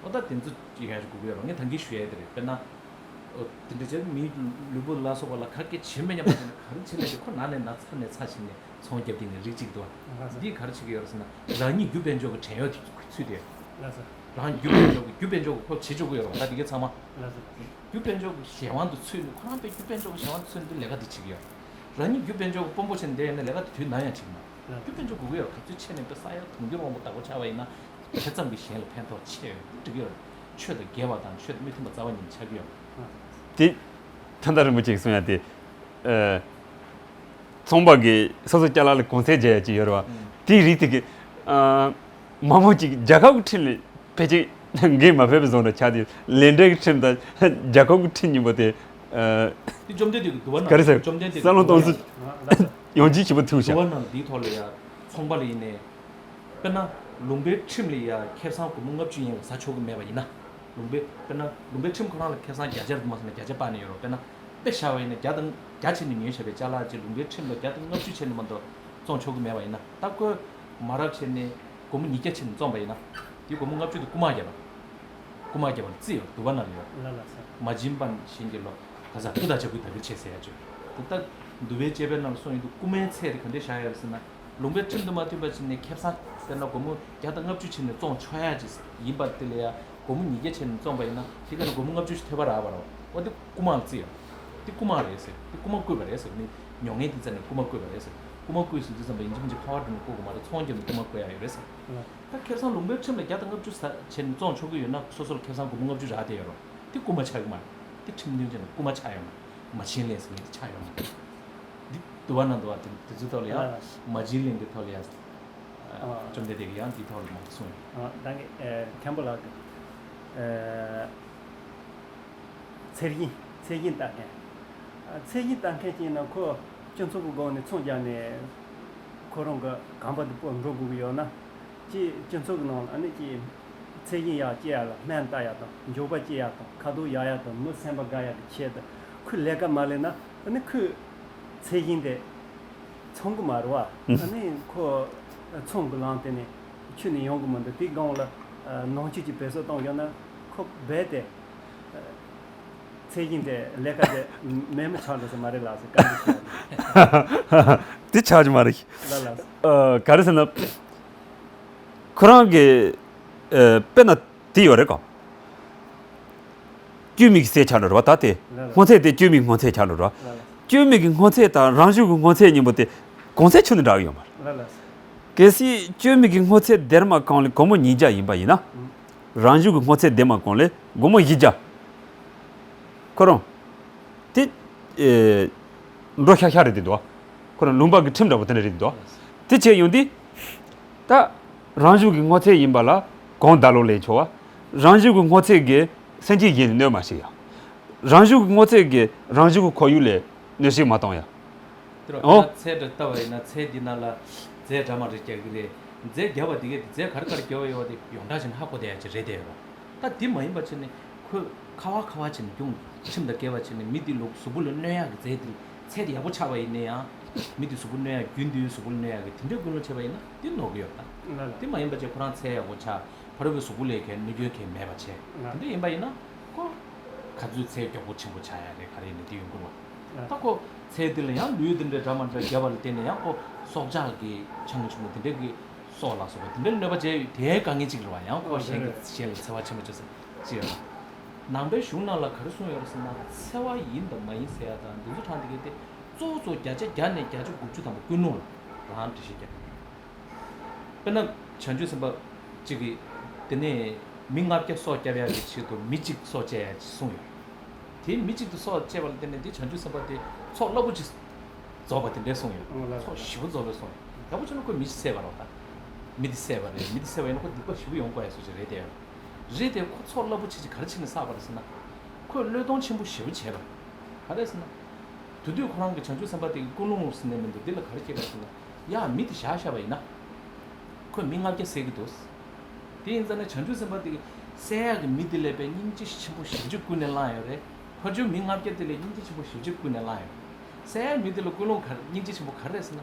ཨོ་ད་དེ་ཚོ་ཡོང་ཡ་དགོས་ཀྱི་ཡོད་རེད། ངས་ད་གིན་ཞུ་ཡ་དེ་རེད། དཔེར་ན། ཨོ་དེ་འདྲ་བྱས་མིའི་ལུས་པོ་ལ་སོགས་པ་ལ་ག་གེ་བྱེད་མེད་སྙམ་པ་དེ་ནི་ག་རེ་བྱེད་ནས་དེ་ཁོ་ན་ནས་ན་ཚ་ནས་ཚ་བྱིན་ནས་ཚོང་རྒྱབ་དེ་ནས་རིགས་གཅིག་འདུག་བ། ལགས་སོ། འདིས་ག་རེ་བྱེད་ཀྱི་ཡོད་རེད་ཟེར་ན་རང་ཉིད་རྒྱུ་དཔལ་འབྱོར་གྱི་བྲན་གཡོག་དེ་ཚུད་དེ། ལགས་སོ། རང་རྒྱུ་དཔལ་འབྱོར་གྱི་རྒྱུ་དཔལ་འབྱོར་གྱི་ཁོ་བྱེད་ཆོག་གི་ཡོད་རེད་བ། ད་དེ་གའི་ཚང་མ། ལགས་སོ། རྒྱུ་དཔལ་འབྱོར་གྱི་གཞན་དབང་དུ་ཚུད་ནས་ཁོ་རང་དཔེ་རྒྱུ་དཔལ་འབྱོར་གྱི་གཞན་དབང་དུ་ཚུད་ནས་ལས་ཀ་དེ་བྱེད་ཀྱི་ཡོད་རེད། རང་ཉིད་རྒྱུ་དཔལ་འབྱོར་གྱི་དཔོན་པོ་བྱས་ནས་བསྡད་ཡོད་ན་ལས་ཀ་དེ་དུས་ནམ་ཡང་བྱེད་ཀྱི་མ་རེད། རྒྱུ་དཔལ་འབྱོར་དགོས་ཀྱི་ཡོད་རེད། ག་ཚོད་ཆེ་ནས་དཔེ་ས་ཡ་དུང་ཕྱུར་མང་པོ་བདག་པོ་ཆགས་པ་ཡིན་ན་དེ་ཙམ་གྱིས་གཞན་ལ་ཕན་ཐོགས་ཆེ་ཡོད་དེ་འགྲིག་གི་ཡོད་རེད། ཆོས་དང་འགལ་བ་དང་ཆོས་དང་མི་མཐུན་པ་རྩ་བ་ཉིད་ནས་ཆགས་ཀྱི་ཡོད་མ་རེད། དེ་ཐན་ད་རིན་པོ་ཆེས་གསུང་ཡ་དེ། ཨ། ཚོང་པ་གིས་སོ་སོ་ཅ་ལག་ལ་གོང་ཚད་འཇལ་ཡ་ཅིག་ཡོད་རེད་བ། ཨང་། དེའི་རིགས་དེ་གི། ཨ། མང་པོ་ཅིག་རྒྱལ་ཁབ་ཀྱི་ཁྲིམས་ལ་ཕལ་ཆེར་འགན་མ་ཕོད་པའི་བཟོ་འདྲ་ཆགས་ཏེ་ལས་འབྲས་ཀྱི་ཁྲིམས་དང་རྒྱལ་ཁབ་ཀྱི་ཁྲིམས་གཉིས་པོ་དེ། ཨ། དེ་བཅོམ་ལྡན་འདས་ཀྱི་འདུལ་བ་ནང་ག་རེ་ཟེར། བཅོམ་ལྡན་འདས་ཀྱི་བསམ་བློ་གཏོང་ཚུལ་ཡང་ཅིག་ཞིབ་པོ་ཐུག་ཤག་འདུལ་བ་ནང་འདིའི་ཐོག་ལ་ཡ་ཚོང་པ་ལ་ཡིན་ནའི། དཔེར་ན། ལུང་པའི་ཁྲིམས་ལ་ཡ་ཁེ་བཟང་སྒོར་མོ་ལྔ་བཅུ་ཡན་ལ་ཟ་ཆོག་གི་མེད་པ་ཡིན་ན། ལུང་པའི་དཔེར་ན་ལུང་པའི་ཁྲིམས་ཁོ་རང་ལ་ཁེ་བཟང་བརྒྱ་ཆ་རེ་མ་ཟིན་ན་བརྒྱ་ཆ་སྤར་ནས་ཡོད་རེད། དཔེར་ན་དཔེ་བཞག་པ་ཡིན་ན་བརྒྱ་དང་བརྒྱ་བྱས་ནས་ཉོས་བཞག་པའི་ཅ་ལག་ཅིག་ལུང་པའི་ཁྲིམས་ལ་བརྒྱ་དང་ལྔ་བཅུ་བྱས་ནས་མ་གཏོགས་བཙོང་ཆོག་གི་མེད་པ་ཡིན་ན། ད་ཁོས་མ་རབས་བྱས་ནས་སྒོར་མོ་ཉིས་བརྒྱ་བྱས་ནས་བཙོངས་པ་ཡིན་ན། དེའི་སྒོར་མོ་ལྔ་བཅུ་དེ་རྐུ་མ་བརྒྱབ་པ། རྐུ་མ་བརྒྱབ་པ་ལ་རྩིས་ཡོད་འདུལ་བ་ནང་ལ་ཡོད། ལ་ལ་ས། མ་བྱིན་པ་བཞིན་གྱི་ལོ། ག་ས་སྐུ་དང་བྱ་སྤུའི་དག་པའི་ཆེད་ཟེར་ཡ་ཅིག་དེ་ལྟར་འདུལ་བའི་དཔྱད་པའི་ནང་ལ་གསུངས་ཡོད་འདུག་རྐུ་མའི་ཚད་དེ་ག་འདྲས་བཞག་ཡོད་རེད་ཟེར་ན། ལུང་པའི་ཁྲིམས་དང་མ་མཐུན་པ་བྱས་ནས་ཁེ་བཟང་དཔེར་ན་སྒོར་མོ་བརྒྱ་དང་ལྔ་བཅུ་བྱས་ནས་བཙོང་ཆོག་ཡ་ཅིག་ཡིན་པ་དེ་ལ་ཡ་སྒོར་མོ་ཉིས་བརྒྱ་བྱས་ནས་བཙོངས་པ་ཡིན་ན་དེ་ག་ནས་སྒོར་མོ་ལྔ་བཅུ་ཞིག་ཐོབ་པ་རག་པ་རེད། འོ་དེ་རྐུ་མ་ལ་བརྩི་ཡ། དེ་རྐུ་མ་རེད་ཟེར། དེ་རྐུ་མ་བརྐུས་པ་རེད་ཟེར། མི་ཉོ་མཁན་དེ་རྩ་ནས་རྐུ་མ་བརྐུས་པ་རེད་ཟེར། རྐུ་མ་བརྐུས་ཟེར་དུས་ཙམ་པ་ཡིན་གཅིག་མིན་གཅིག་ཕ་བར་འགྲོ་ནས་རྐུ་དགོས་མ་རེད། ཚོང་བརྒྱབ་ནས་རྐུ་མ་བརྐུ་ཡ་ཡོད་རེད་ཟེར། ད་ཁེ་བཟང་ལུང་པའི་ཁྲིམས་ལ་བརྒྱ་དང་ལྔ་བཅུ་ཟ་བྱས་ནས་བཙོང་ཆོག་གི་ཡོད་ན་སོ་སོར་ཁེ་བཟང་སྒོར་མོ་ལྔ་བཅུ་རག་བསྡད་ཡོད་རེད། དེ་རྐུ་མ་ཆགས་ཀྱི་མ་རེད། དེ་ཁྲིམས་མཐུན་ཅན་ལ་རྐུ་མ་ཆགས་ཡོད་མ། མ་བྱིན་ལེན་ཟེར་མཁན་དེ་ཆགས་ཡོད་མ། འདི་འདུལ་བ་ནང་དུ་བ་དེ་དེ་ཚོའི་ཐོག་ལ་ཡང་། ཨ། མ་བྱིན་ལེན་གྱི་ཐོག་ལ་ཡང་། ཨ། བཅོམ་ལྡན་འདས་ཀྱིས་ཡང་འདིའི་ཐོག་ལ་མང་པོ་གསུངས་ཡོད། ཨ། ད་གིན་ཨ་མཁན་པོ་ལགས་ཀྱིས་ཨ་ཚད་ཞིང་ཚད་ཞིང་ལྟ་མཁན། ཨ། ཚད་ཞིང་ལྟ་མཁན་ཅིག་ཡིན་ན་ཁོ་སྤྱི་ཚོགས་ཀྱི་སྒོ་ནས་ཚོང་རྒྱག་ནས་ཁོ་རང་གི་གོམ་པ་དེ་སྤོ་འགྲོ་དགོས་ཀྱི་ཡོད་ན། ཅིག་སྤྱི་ཚོགས་ཀྱི་ནང་ལ་ཨ་ནི་ཅིག་ཚད་ཞིང་ཡག་སྐྱེ་ཡག་ལ་སྨན་ལྟ་ཡག་དང་། མགྱོགས་པ་སྐྱེ་ཡག་དང་། ཁ་དོག་ཡག་ཡག་དང་། མི་སེམས་པ་དགའ་ཡག་གི་ཆེད་དུ་ཁོས་ལས་ཀ་མ་ལས་ན། ཨ་ནི་ཁོས་ཚད་ཞིང་དེ་ཚོང་གི་མ་རེད་བ། ཨ་ནི་ཁོ་ཚོང་གི་ལམ་དེ་ནས་ཁྱོན་ནས་ཡོང་གི་མི་འདུག་དེའི་སྒང་ལ་ནང་ཆོས་ཀྱི་བེད་སྤྱོད་གཏོང་ཡོང་ན་ཁོ་རྦད་དེ་ཚད་ཞིང་དེ་ལས་ཀ་དེ་མེད་མི་ཆགས་འགྲོ་ས་མ་རེད་ལགས་ཟེར་བཀའ་འདྲི་ཞུ་བ་རེད། དེ་ཆགས་ཀྱི་མ་རེད། ལ་ལ། ཨ། ག་རེ་ཟེར་ན། ཁོ་རང་གི་ཨ་དཔེར་ན་དེ་ཡོད་རེད་གོ། སྐྱོན་མེད་ཀྱི་ཟས་ཆགས་འགྲོ་རེད་བ། ད་དེ། ལ་ལ། སྔོ་ཚལ་དེ་སྐྱོན་མེད་ཀྱི་སྔོ་ཚལ་ཆགས་འགྲོ་རེད་བ། ལ་ལ། སྐྱོན་མེད་ཀྱི་སྔོ་ཚལ་དང་རང་བྱུང་གི་སྔོ་ཚལ་གཉིས་པོ་དེ་གོང་ཚད་ཁྱོན་ནས་འདྲ་གི་ཡོད་མ་རེད། ལ་ལ། གལ་སྲིད་སྐྱོན་མེད་ཀྱི་སྔོ་ཚལ་སྡེར་མ་གང་ལས་སྒོར་མོ་ཉིས་བརྒྱ་ཡིན་པ་ཡིན་ན། ཨུ། རང་བྱུང་གི་སྔོ་ཚལ་སྡེར་མ་གང་ལས་སྒོར་མོ་བཞི་བརྒྱ། ཁོ་རང་། དེ། ཨེ། འགྲོ་ཤག་ཤག་རེད་དེ་འདུག་ཁོ་རང་ལུང་པ་གི་ཁྲིམས་འདྲ་པོ་དེ་འདྲ་རེད་དེ་འདུག་དེ་བྱས་ཡོང་དུས། ད། རང་བྱུང་གི་སྔོ་ཚལ་ཡིན་པ་ལ་གོང་བརྡ་ལོག་ལས་ཆོག་བ། རང་བྱུང་གི་སྔོ་ཚལ་གྱིས་སེམས་ཅན་གཞན་ལ་གནོད་མ་བྱེད་ཡ། རང་བྱུང་གི་སྔོ་ཚལ་གྱིས་རང་བྱུང་གི་ཁོར་ཡུག་ལ་གནོད་བྱེད་མ་གཏོང་ཡ། དེ་རུ་ཨོ། ཚལ་འདྲ་ལྟ་བ་ཡིན་ན་ཚལ་འདི་ནང་ལ་རྫས་འདྲ་མ་འདྲ་རྒྱག་གི་རེད། རྫས་བརྒྱབ་པ་འདི་གས་དེ་རྫས་ག་རེ་ག་རེ་བརྒྱབ་པ་ཡོད་པ་དེ་ཡོངས་གྲགས་བྱས་ནས་ཧ་གོ་བསྡད་ཡ་ཅིག་རེད་དེ་ཡོད་པ། ད་དེ་མ་ཡིན་པ་བྱས་ནས་ཁོས་ཁ་བ་ཁ་བ་བྱས་ནས་རྒྱུང་ཁྲིམས་དང་འགལ་བ་བྱས་ནས་མི་དེ་ལུ་གཟུགས་པོ་ལ་གནོད་ཡག་གི་རྫས་དེ་ཚལ་དེ་ཡག་པོ་ཆགས་པ་ཡིན་ན་ཡང་མི་དེ་གཟུགས་པོ་ལ་གནོད་ཡག་རྒྱུན་དུ་གཟུགས་པོ་ལ་གནོད་ཡག་གི་དེ་འདྲའི་ཀུན་སློང་བྱས་པ་ཡིན་ན་དེ་ནོར་གི་ཡོད་ད། ལ་ལ། དེ་མ་ཡིན་པ་བྱས་ཁོ་རང་ཚལ་ཡག་པོ་ཆགས། ཕ་རོལ་པོའི་གཟུགས་པོ་ལ་གའི་གནོད་སྐྱོན་གང་མེད་པ་བྱས། ལ། དེ་འདྲ་ཡིན་པ་ཡིན་ན་ཁོ་ག་ཚོད་ཚལ་མགྱོགས་པོ་ཆེན་པོ་ཆགས་ཡ་རེད། ག་རེ་ཡིན་ན་དེ་ཡོང་གི་རེད་བ། ལ། ད་ཁོ་ཚལ་དེ་ལ་ཡང་ལུད་དེ་འདྲ་འདྲ་མ་འདྲ་བརྒྱབ་པ་ལ་བརྟེན་ནས་ཡང་ཁོ་སྲོག་ཆགས་ཀྱི་ཆང་ཆུང་མ་དེ་འདྲ་གི་སྲོག་ལ་སོགས་པ་དེ་འདྲ་གནོད་པ་བྱས་དེའི་དཀའ་ངལ་གཅིག་རེད་བ། ཡང་ཁོ་ཨ་གཞན་གྱི་རེད། གཞན་ལ་འཚེ་བ་ཆེན་པོ་བྱས་ཟེར་ཅི་ཡོད་ལ། ནང་པའི་གཞུང་ནང་ལ་ག་རེ་གསུངས་ཡོད་རེད་ཟེར་ན་འཚེ་བ་ཡིན་དང་མ་ཡིན་ཟེར་ཡ་དང་འདི་ཚོ་གྲངས་དེ་གའི་དེ་གཙོ་བོ་གཙོ་བོ་བརྒྱ་ཆ་བརྒྱ་ནས་བརྒྱ་ཆ་དགུ་བཅུ་ཐམ་པ་ཀུན་སློང་ལ་རང་འགྲེལ་བཤད་རྒྱབ། དཔེར་ན་བྱང་ཆུབ་སེམས་དཔའ་གཅིག་གིས་དེ་ནས་མི་ལྔ་བརྒྱ་སྲོག་སྐྱབས་ཡག་གི་ཆེད་དུ་མི་གཅིག་སྲོག་བཅད་ཡག་ཅིག་གསུངས་ཡོད། དེ་མི་གཅིག་ཏུ་སྲོག་བཅད་པ་ལ་བརྟེན་ནས་དེ་བྱང་ཆུབ་སེམས་དཔའ་དེ་ཚོགས་རླབས་པོ་ཆེ་རྫོགས་པ་དེ་འདྲས་གསུངས་ཡོད། ཨོ་ལགས། ཚོགས་ཞེ་པོ་རྫོགས་པས་གསུངས་ཡོད། ཡག་པོ་བྱུང་ན་ཁོས་མི་གཅིག་བསད་པ་རེད་བ། ད་མི་དེ་བསད་པ་རེད། མི་དེ་བསད་པ་ཡིན་ན་ཁོ་སྡིག་པ་ཞེ་པོ་ཡོང་དགོས་ཡག་བཟོ་ཅིག་རེད་དེ། རེད་དེ་ཁོ་ཚོགས་རླབས་པོ་ཆེ་ཅིག་ག་རེ་བྱས་ནས་བསགས་པ་རེད་ཟེར་ན། ཁོས་བློས་གཏོང་ཆེན་པོ་ཞེ་པོ་བྱས་པ་རེད། ག་རེ་ཟེར་ན། དེ་དུས་ཁོ་རང་གི་བྱང་ཆུབ་སེམས་དཔའ་དེ་གི་ཀུན་སློང་ཟེར་ནས་མི་འདུག་འདི་ལ་ག་རེ་སྐྱེས་པ་ཟེར་ན། ཡ་མི་དེ་བཞག་བཞག་པ་ཡིན་ན། ཁོས་མི་ལྔ་བརྒྱ་བསད་ཀྱི་འདུག་དེ་ཡིན་ཙང་ནས་བྱང་ཆུབ་སེམས་དཔའ་དེ་གི་བསད་ཡག་གི་མི་དེ་ལ་དཔེ་སྙིང་རྗེ་ཆེན་པོ་ཞེ་པོ་ཅིག་ཀུན་ནས་བསླངས་ཡོད་རེད། ཕར་ཕྱོགས་མི་ལྔ་བརྒྱ་དེ་ལ་སྙིང་རྗེ་ཆེན་པོ་ཞེ་པོ་ཅིག་ཀུན་ནས་བསླངས་ཡོད་རེད། བསད་ཡག་མི་དེ་ལ་ཀུན་སློང་ག་རེ་སྙིང་རྗེ་ཆེན་པོ་ག་རེ་རེད་ཟེར་ན།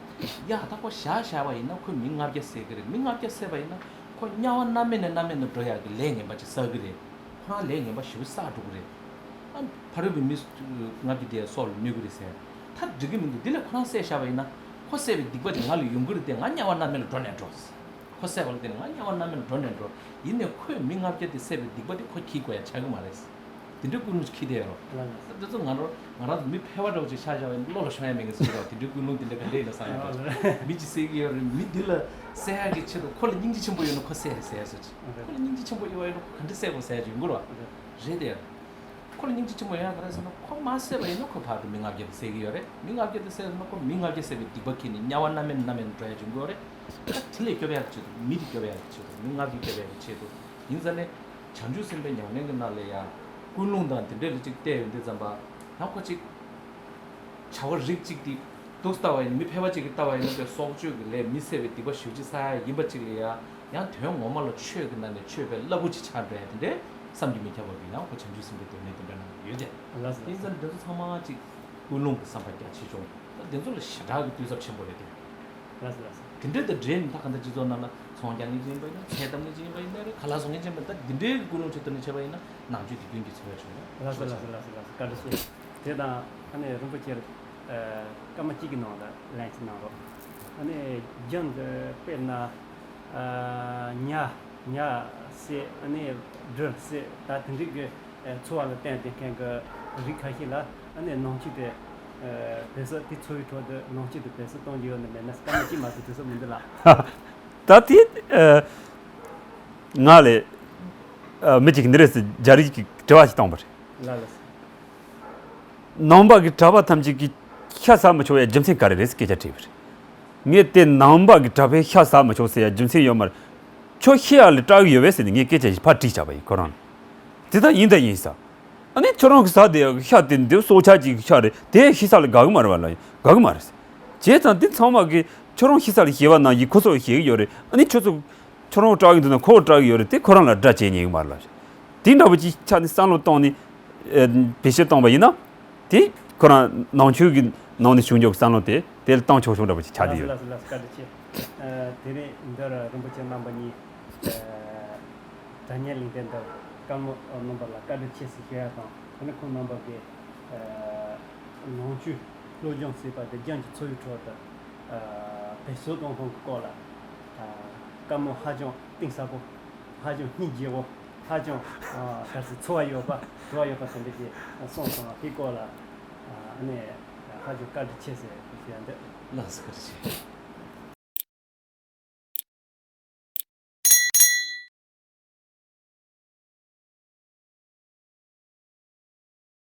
ཡ་ད་ཁོ་བཞག་བཞག་པ་ཡིན་ན་ཁོས་མི་ལྔ་བརྒྱ་བསད་ཀྱི་རེད། མི་ལྔ་བརྒྱ་བསད་པ་ཡིན་ན་ཁོ་དམྱལ་བ་མནར་མེད་ནས་མནར་མེད་ནས་འགྲོ་ཡག་གི་ལས་ངན་པ་ཅིག་བསགས་ཀྱི་རེད། ཁོ་རང་ལས་ངན་པ་ཞེ་པོ་བསགས་འགྲོ་གི་རེད། ཨ། ཕ་རོལ་པོའི་མི་ལྔ་བརྒྱ་དེ་སྲོག་ལ་གནོད་ཀྱི་རེད་ཟེར། ད་འགྲིག་གི་མི་འདུག་འདི་ལས་ཁོ་རང་བསད་བཞག་པ་ཡིན་ན་ཁོ་བསད་པའི་སྡིག་པ་དེ་ང་ལ་ཡོང་གི་རེད་དེ་ང་དམྱལ་བ་མནར་མེད་ལ་འགྲོ་ནས་འགྲོ། ཁོ་བསད་པ་ལ་བརྟེན་ནས་ང་དམྱལ་བ་མནར་མེད་ལ་འགྲོ་ནས་འགྲོ། ཡིན་ནའི་ཁོས་མི་ལྔ་བརྒྱ་དེ་བསད་པའི་སྡིག་པ་དེ་ཁོ་འཁྱེར་དགོས་ཡ་ཆགས་ཀྱི་མ་རེད། དེ་འདྲའི་ཀུན་སློང་ཅིག་འཁྱེར་བསྡད་ཡོད་རོ། ལགས་ལགས། དེ་ཚོ་ང་རང་ང་རང་ཚོ་མི་ཕལ་པ་འདྲ་བོ་ཅིག་ཆགས་བཞག་པ་ཡིན་ན་བློ་ལ་ཤོང་ཡ་མེད་ངེས་ཟེར་གྱི་རེད་བ། དེ་འདྲའི་ཀུན་སློང་དེ་འདྲ་ག་འདྲ་ཡིན་ན་བསམ་ཡོད་པ། ལགས་ལགས། མི་གཅིག་བསད་ཀྱི་ཡོད་རེད། མི་འདི་ལ་བསད་ཡག་གི་ཆེད་དུ་ཁོ་ལ་སྙིང་རྗེ་ཆེན་པོ་ཡོད་ན་ཁོ་བསད་རེད་ཟེར་ཡ་བཟོ་ཅིག་ལགས་ལགས། ཁོ་ལ་སྙིང་རྗེ་ཆེན་པོ་ཡོད་པ་ཡིན་ན་ཁོ་ག་འདྲ་བསད་དགོས་ཟེར་ཡ་ཅིག་ཡོང་གི་རེད་བ། ལགས་ལགས། རེད་དེ། ཁོ་ལ་སྙིང་རྗེ་ཆེན་པོ་ཡོད་ཡ་ག་རེ་ཟེར་ན་ཁོ་མ་བསད་པ་ཡིན་ན་ཁོ་བར་དུ་མི་ལྔ་བརྒྱ་དེ་བསད་ཀྱི་ཡོད་རེད། མི་ལྔ་བརྒྱ་དེ་བསད་ཟེར་ན་ཁོ་མི་ལྔ་བརྒྱ་བསད་པའི་སྡིག་པ་འཁྱེར་ནས་དམྱལ་བ་མནར་མེད་མནར་མེད་ནས་འགྲོ་ཡ་ཅིག་ཡོང་གི་ཡོད་རེད། ད་དེ་ལས་སྐྱོབ་ཡག་གི་ཆེད་དུ་མི་དེ་སྐྱོབ་ཡག་གི་ཆེད་དུ་མི་ལྔ་བརྒྱ་སྐྱོབ་ཡག་གི་ཆེད་དུ་ཡིན་ཙང་ནས་བྱང་ཆུབ་སེམས་དཔའི་ཉམས་ལེན་གྱི་ནང་ལ་ཡང་ཀུན་སློང་དང་དེ་འདྲ་ལ་ཅིག་བལྟས་ཡོང་དུས་ཙམ་པ་ཡང་ཁོ་ཅིག་བྱ་བ་རིགས་གཅིག་དེ་འདུག་ལྟ་བ་ཡིན། མི་ཕལ་པ་ཅིག་གིས་ལྟ་བ་ཡིན་ན་དེ་སྲོག་གཅོད་ཀྱི་ལས་མི་བསད་པའི་སྡིག་པ་ཞེ་པོ་ཅིག་བསགས་ཡ་ཡིན་པ་ཅིག་ལ་ཡ། ཡང་དོན་ངོ་མ་ལ་ཆོས་ཀྱི་ནང་ནས་ཆོས་པའི་རླབས་པོ་ཆེ་ཆགས་འགྲོ་ཡ་དེ་འདྲའི་བསམ་གྱིས་མི་ཁྱབ་པ་གི་ཡང་ཁོ་བྱང་ཆུབ་སེམས་དཔའི་སྡེ་སྣོད་དེ་འདྲ་ནང་ཡོད་དེ། ལགས་སོ། དེ་ཡིན་ཙང་འདི་ཚོ་ཚང་མ་ཅིག་ཀུན་སློང་གི་བསམ་པ་རྒྱ་ཆེ་ཆུང་ད་འདི་ཚོ་ལ་ཞེ་དྲག་གི་ལྟོས་ཚབས་ཆེན་པོ་རེད་དེ། ལགས་སོ་ལགས་སོ། དེ་འདྲའི་དང་འབྲེལ་ནས་ད་ག་འདྲ་སྤྱི་ཚོགས་ནང་ལ་ཚོང་རྒྱག་མཁན་ཅིག་ཡིན་པ་ཡིན་ན་རེད། ཚལ་བཏབ་མཁན་ཅིག་ཡིན་པ་ཡིན་ན་རེད། ཁ་ལག་བཟོ་མཁན་ཅིག་ཡིན་པ་ཡིན་ན་རེད། འདི་འདྲའི་ཀུན་སློང་ཆེད་དུ་ནས་བྱས་པ་ཡིན་ན་ནང་ཆོས་དེ་རྒྱུན་གྱི་འཚོ་བའི་ཆོས་ལ་ལགས་སོ་ལགས་སོ་ལགས་སོ་ལགས་སོ། བཀའ་དྲིན་ཆེ། དེ་དང་ཨ་ནི་རིན་པོ་ཆེར་ཨ་སྐར་མ་གཅིག་གི་ནང་ལ་ལན་ཅིག་གནང་རོགས། ཨ་ནི་རྒྱུན་དུ་དཔེར་ན་ཨ་ཉ་ཉ་བསད། ཨ་ནི་སྦྲུལ་བསད། ད་དེ་འདྲའི་གི་ཨ་འཚོ་བ་ལ་བརྟེན་བསྡད་མཁན་གི་རིགས་ཁ་ཤས་ལ་ཨ་ནི་ནང་ཆོས་དེ་ཨ་བེད་སྤྱོད་དེ་འཚོ་བའི་ཁྲོད་དུ་ནང་ཆོས་དེ་བེད་སྤྱོད་གཏོང་རྒྱུ་ཡོད་ནི་མེད་ན་སྐར་མ་གཅིག་མ་གཏོགས་དུས་ཚོད་མི་འདུག་ལགས། ད་དེ་ཨ་ང་ལས་ཨ་མི་གཅིག་འདི་རེད་ཟེར་རྒྱ་རིགས་ཀྱི་དྲི་བ་ཞིག་བཏང་བ་རེད། ལགས་ལགས། ནང་པ་གི་གྲྭ་པ་ཐམས་ཅད་ཀྱིས་ཤ་ཟ་མི་ཆོག་ཡ་རྒྱུ་མཚན་ག་རེ་རེད་ཟེར་སྐད་ཆ་དྲིས་པ་རེད། ངས་དེ་ནང་པ་གི་གྲྭ་པས་ཤ་ཟ་མི་ཆོག་ཟེར་ཡ་རྒྱུ་མཚན་ཡོད་མ་རེད། ཁྱོད་ཤི་ཡ་ལ་སྐྲག་གི་ཡོད་པས་ཟེར་ནས་ངས་སྐད་ཆ་ཞིག་ཕར་དྲིས་བྱས་པ་ཡིན་ཁོ་རང་ལ། དེ་ད་ཡིན་ད་ཡིན་ས། ཨ་ནི་ཁྱོད་རང་གི་ཟ་དེ་ཤ་དེ་འདི་སྲོག་ཆགས་ཅིག་གི་ཤ་རེད་དེ་ཤི་ས་ལ་དགའ་གི་མ་རེད་བ་ལ་དགའ་གི་མ་རེད་ཟེར། བྱས་ཙང་དེ་ཚང་མ་གི་ཁྱོད་རང་ཤི་ས་ལ་ཞེད་པ་ན་ཡིན་ཁོ་ཚོ་ཞེད་གི་ཡོད་རེད། ཨ་ནི་ཁྱོད་ཚོ་ཁྱོད་རང་སྐྲག་གི་འདུག་ན་ཁོ་སྐྲག་གི་ཡོད་རེད་དེ་ཁོ་རང་ལ་དགྲ་བྱེད་ཉེན་གི་མ་རེད་ལབ། དེ་འདྲ་བོ་ཅིག་ཆ་ནས་བསམ་བློ་བཏང་ནས་ཨེ་བེད་སྤྱོད་བཏང་བ་ཡིན་ན། དེ་ཁོ་རང་ནང་ཆོས་ཀྱི་ནང་ནས་བྱུང་རྒྱུ་བསམ་བློ་དེ་དེ་ལ་བཏང་ཆོག་ཆོག་འདྲ་བོ་ཅིག་ཆགས་བསྡད་ཡོད། ལགས་སོ་ལགས་སོ་བཀའ་དྲིན་ཆེ། ཨ་དེ་རིང་འདིར་རིན་པོ་ཆེ་རྣམ་པ་གཉིས་ཨ་དྲ་བརྙན་གླེང་སྟེགས་འདིར་བཀའ་མོལ་གནང་བ་ལ་བཀའ་དྲིན་ཆེ་ཟེར་ཞུ་ཡ་དང་ཁོ་ནི་ཁོང་རྣམ་པ་གིས་ཨ་ནང་ཆོས་སློབ་སྦྱོང་ཟེར་བ་དེ་རྒྱང་གི་འཚོ་བའི་ཁྲོད་དུ་ཨ་བེད་སྤྱོད་གཏོང་སྟངས་ཀྱི་སྐོར་ལ་ཨ་བཀའ་མོལ་ཧ་ཅང་གཏིང་ཟབ་པོ། ཧ་ཅང་སྙིང་རྗེ་བོ། ཧ་ཅང་ཨ་ག་ཚོད་འཚོ་བ་ཡོད་པ་འཚོ་བ་ཡོད་པ་དེ་འདྲ་ཞིག་གསུངས་སོང་བ་དེའི་སྐོར་ལ་ཨ་ནི་ཧ་ཅང་བཀའ་དྲིན་ཆེ་ཟེར་ཞུ་ཡ་འདོད། ལགས་སོ་བཀའ་དྲིན་ཆེ།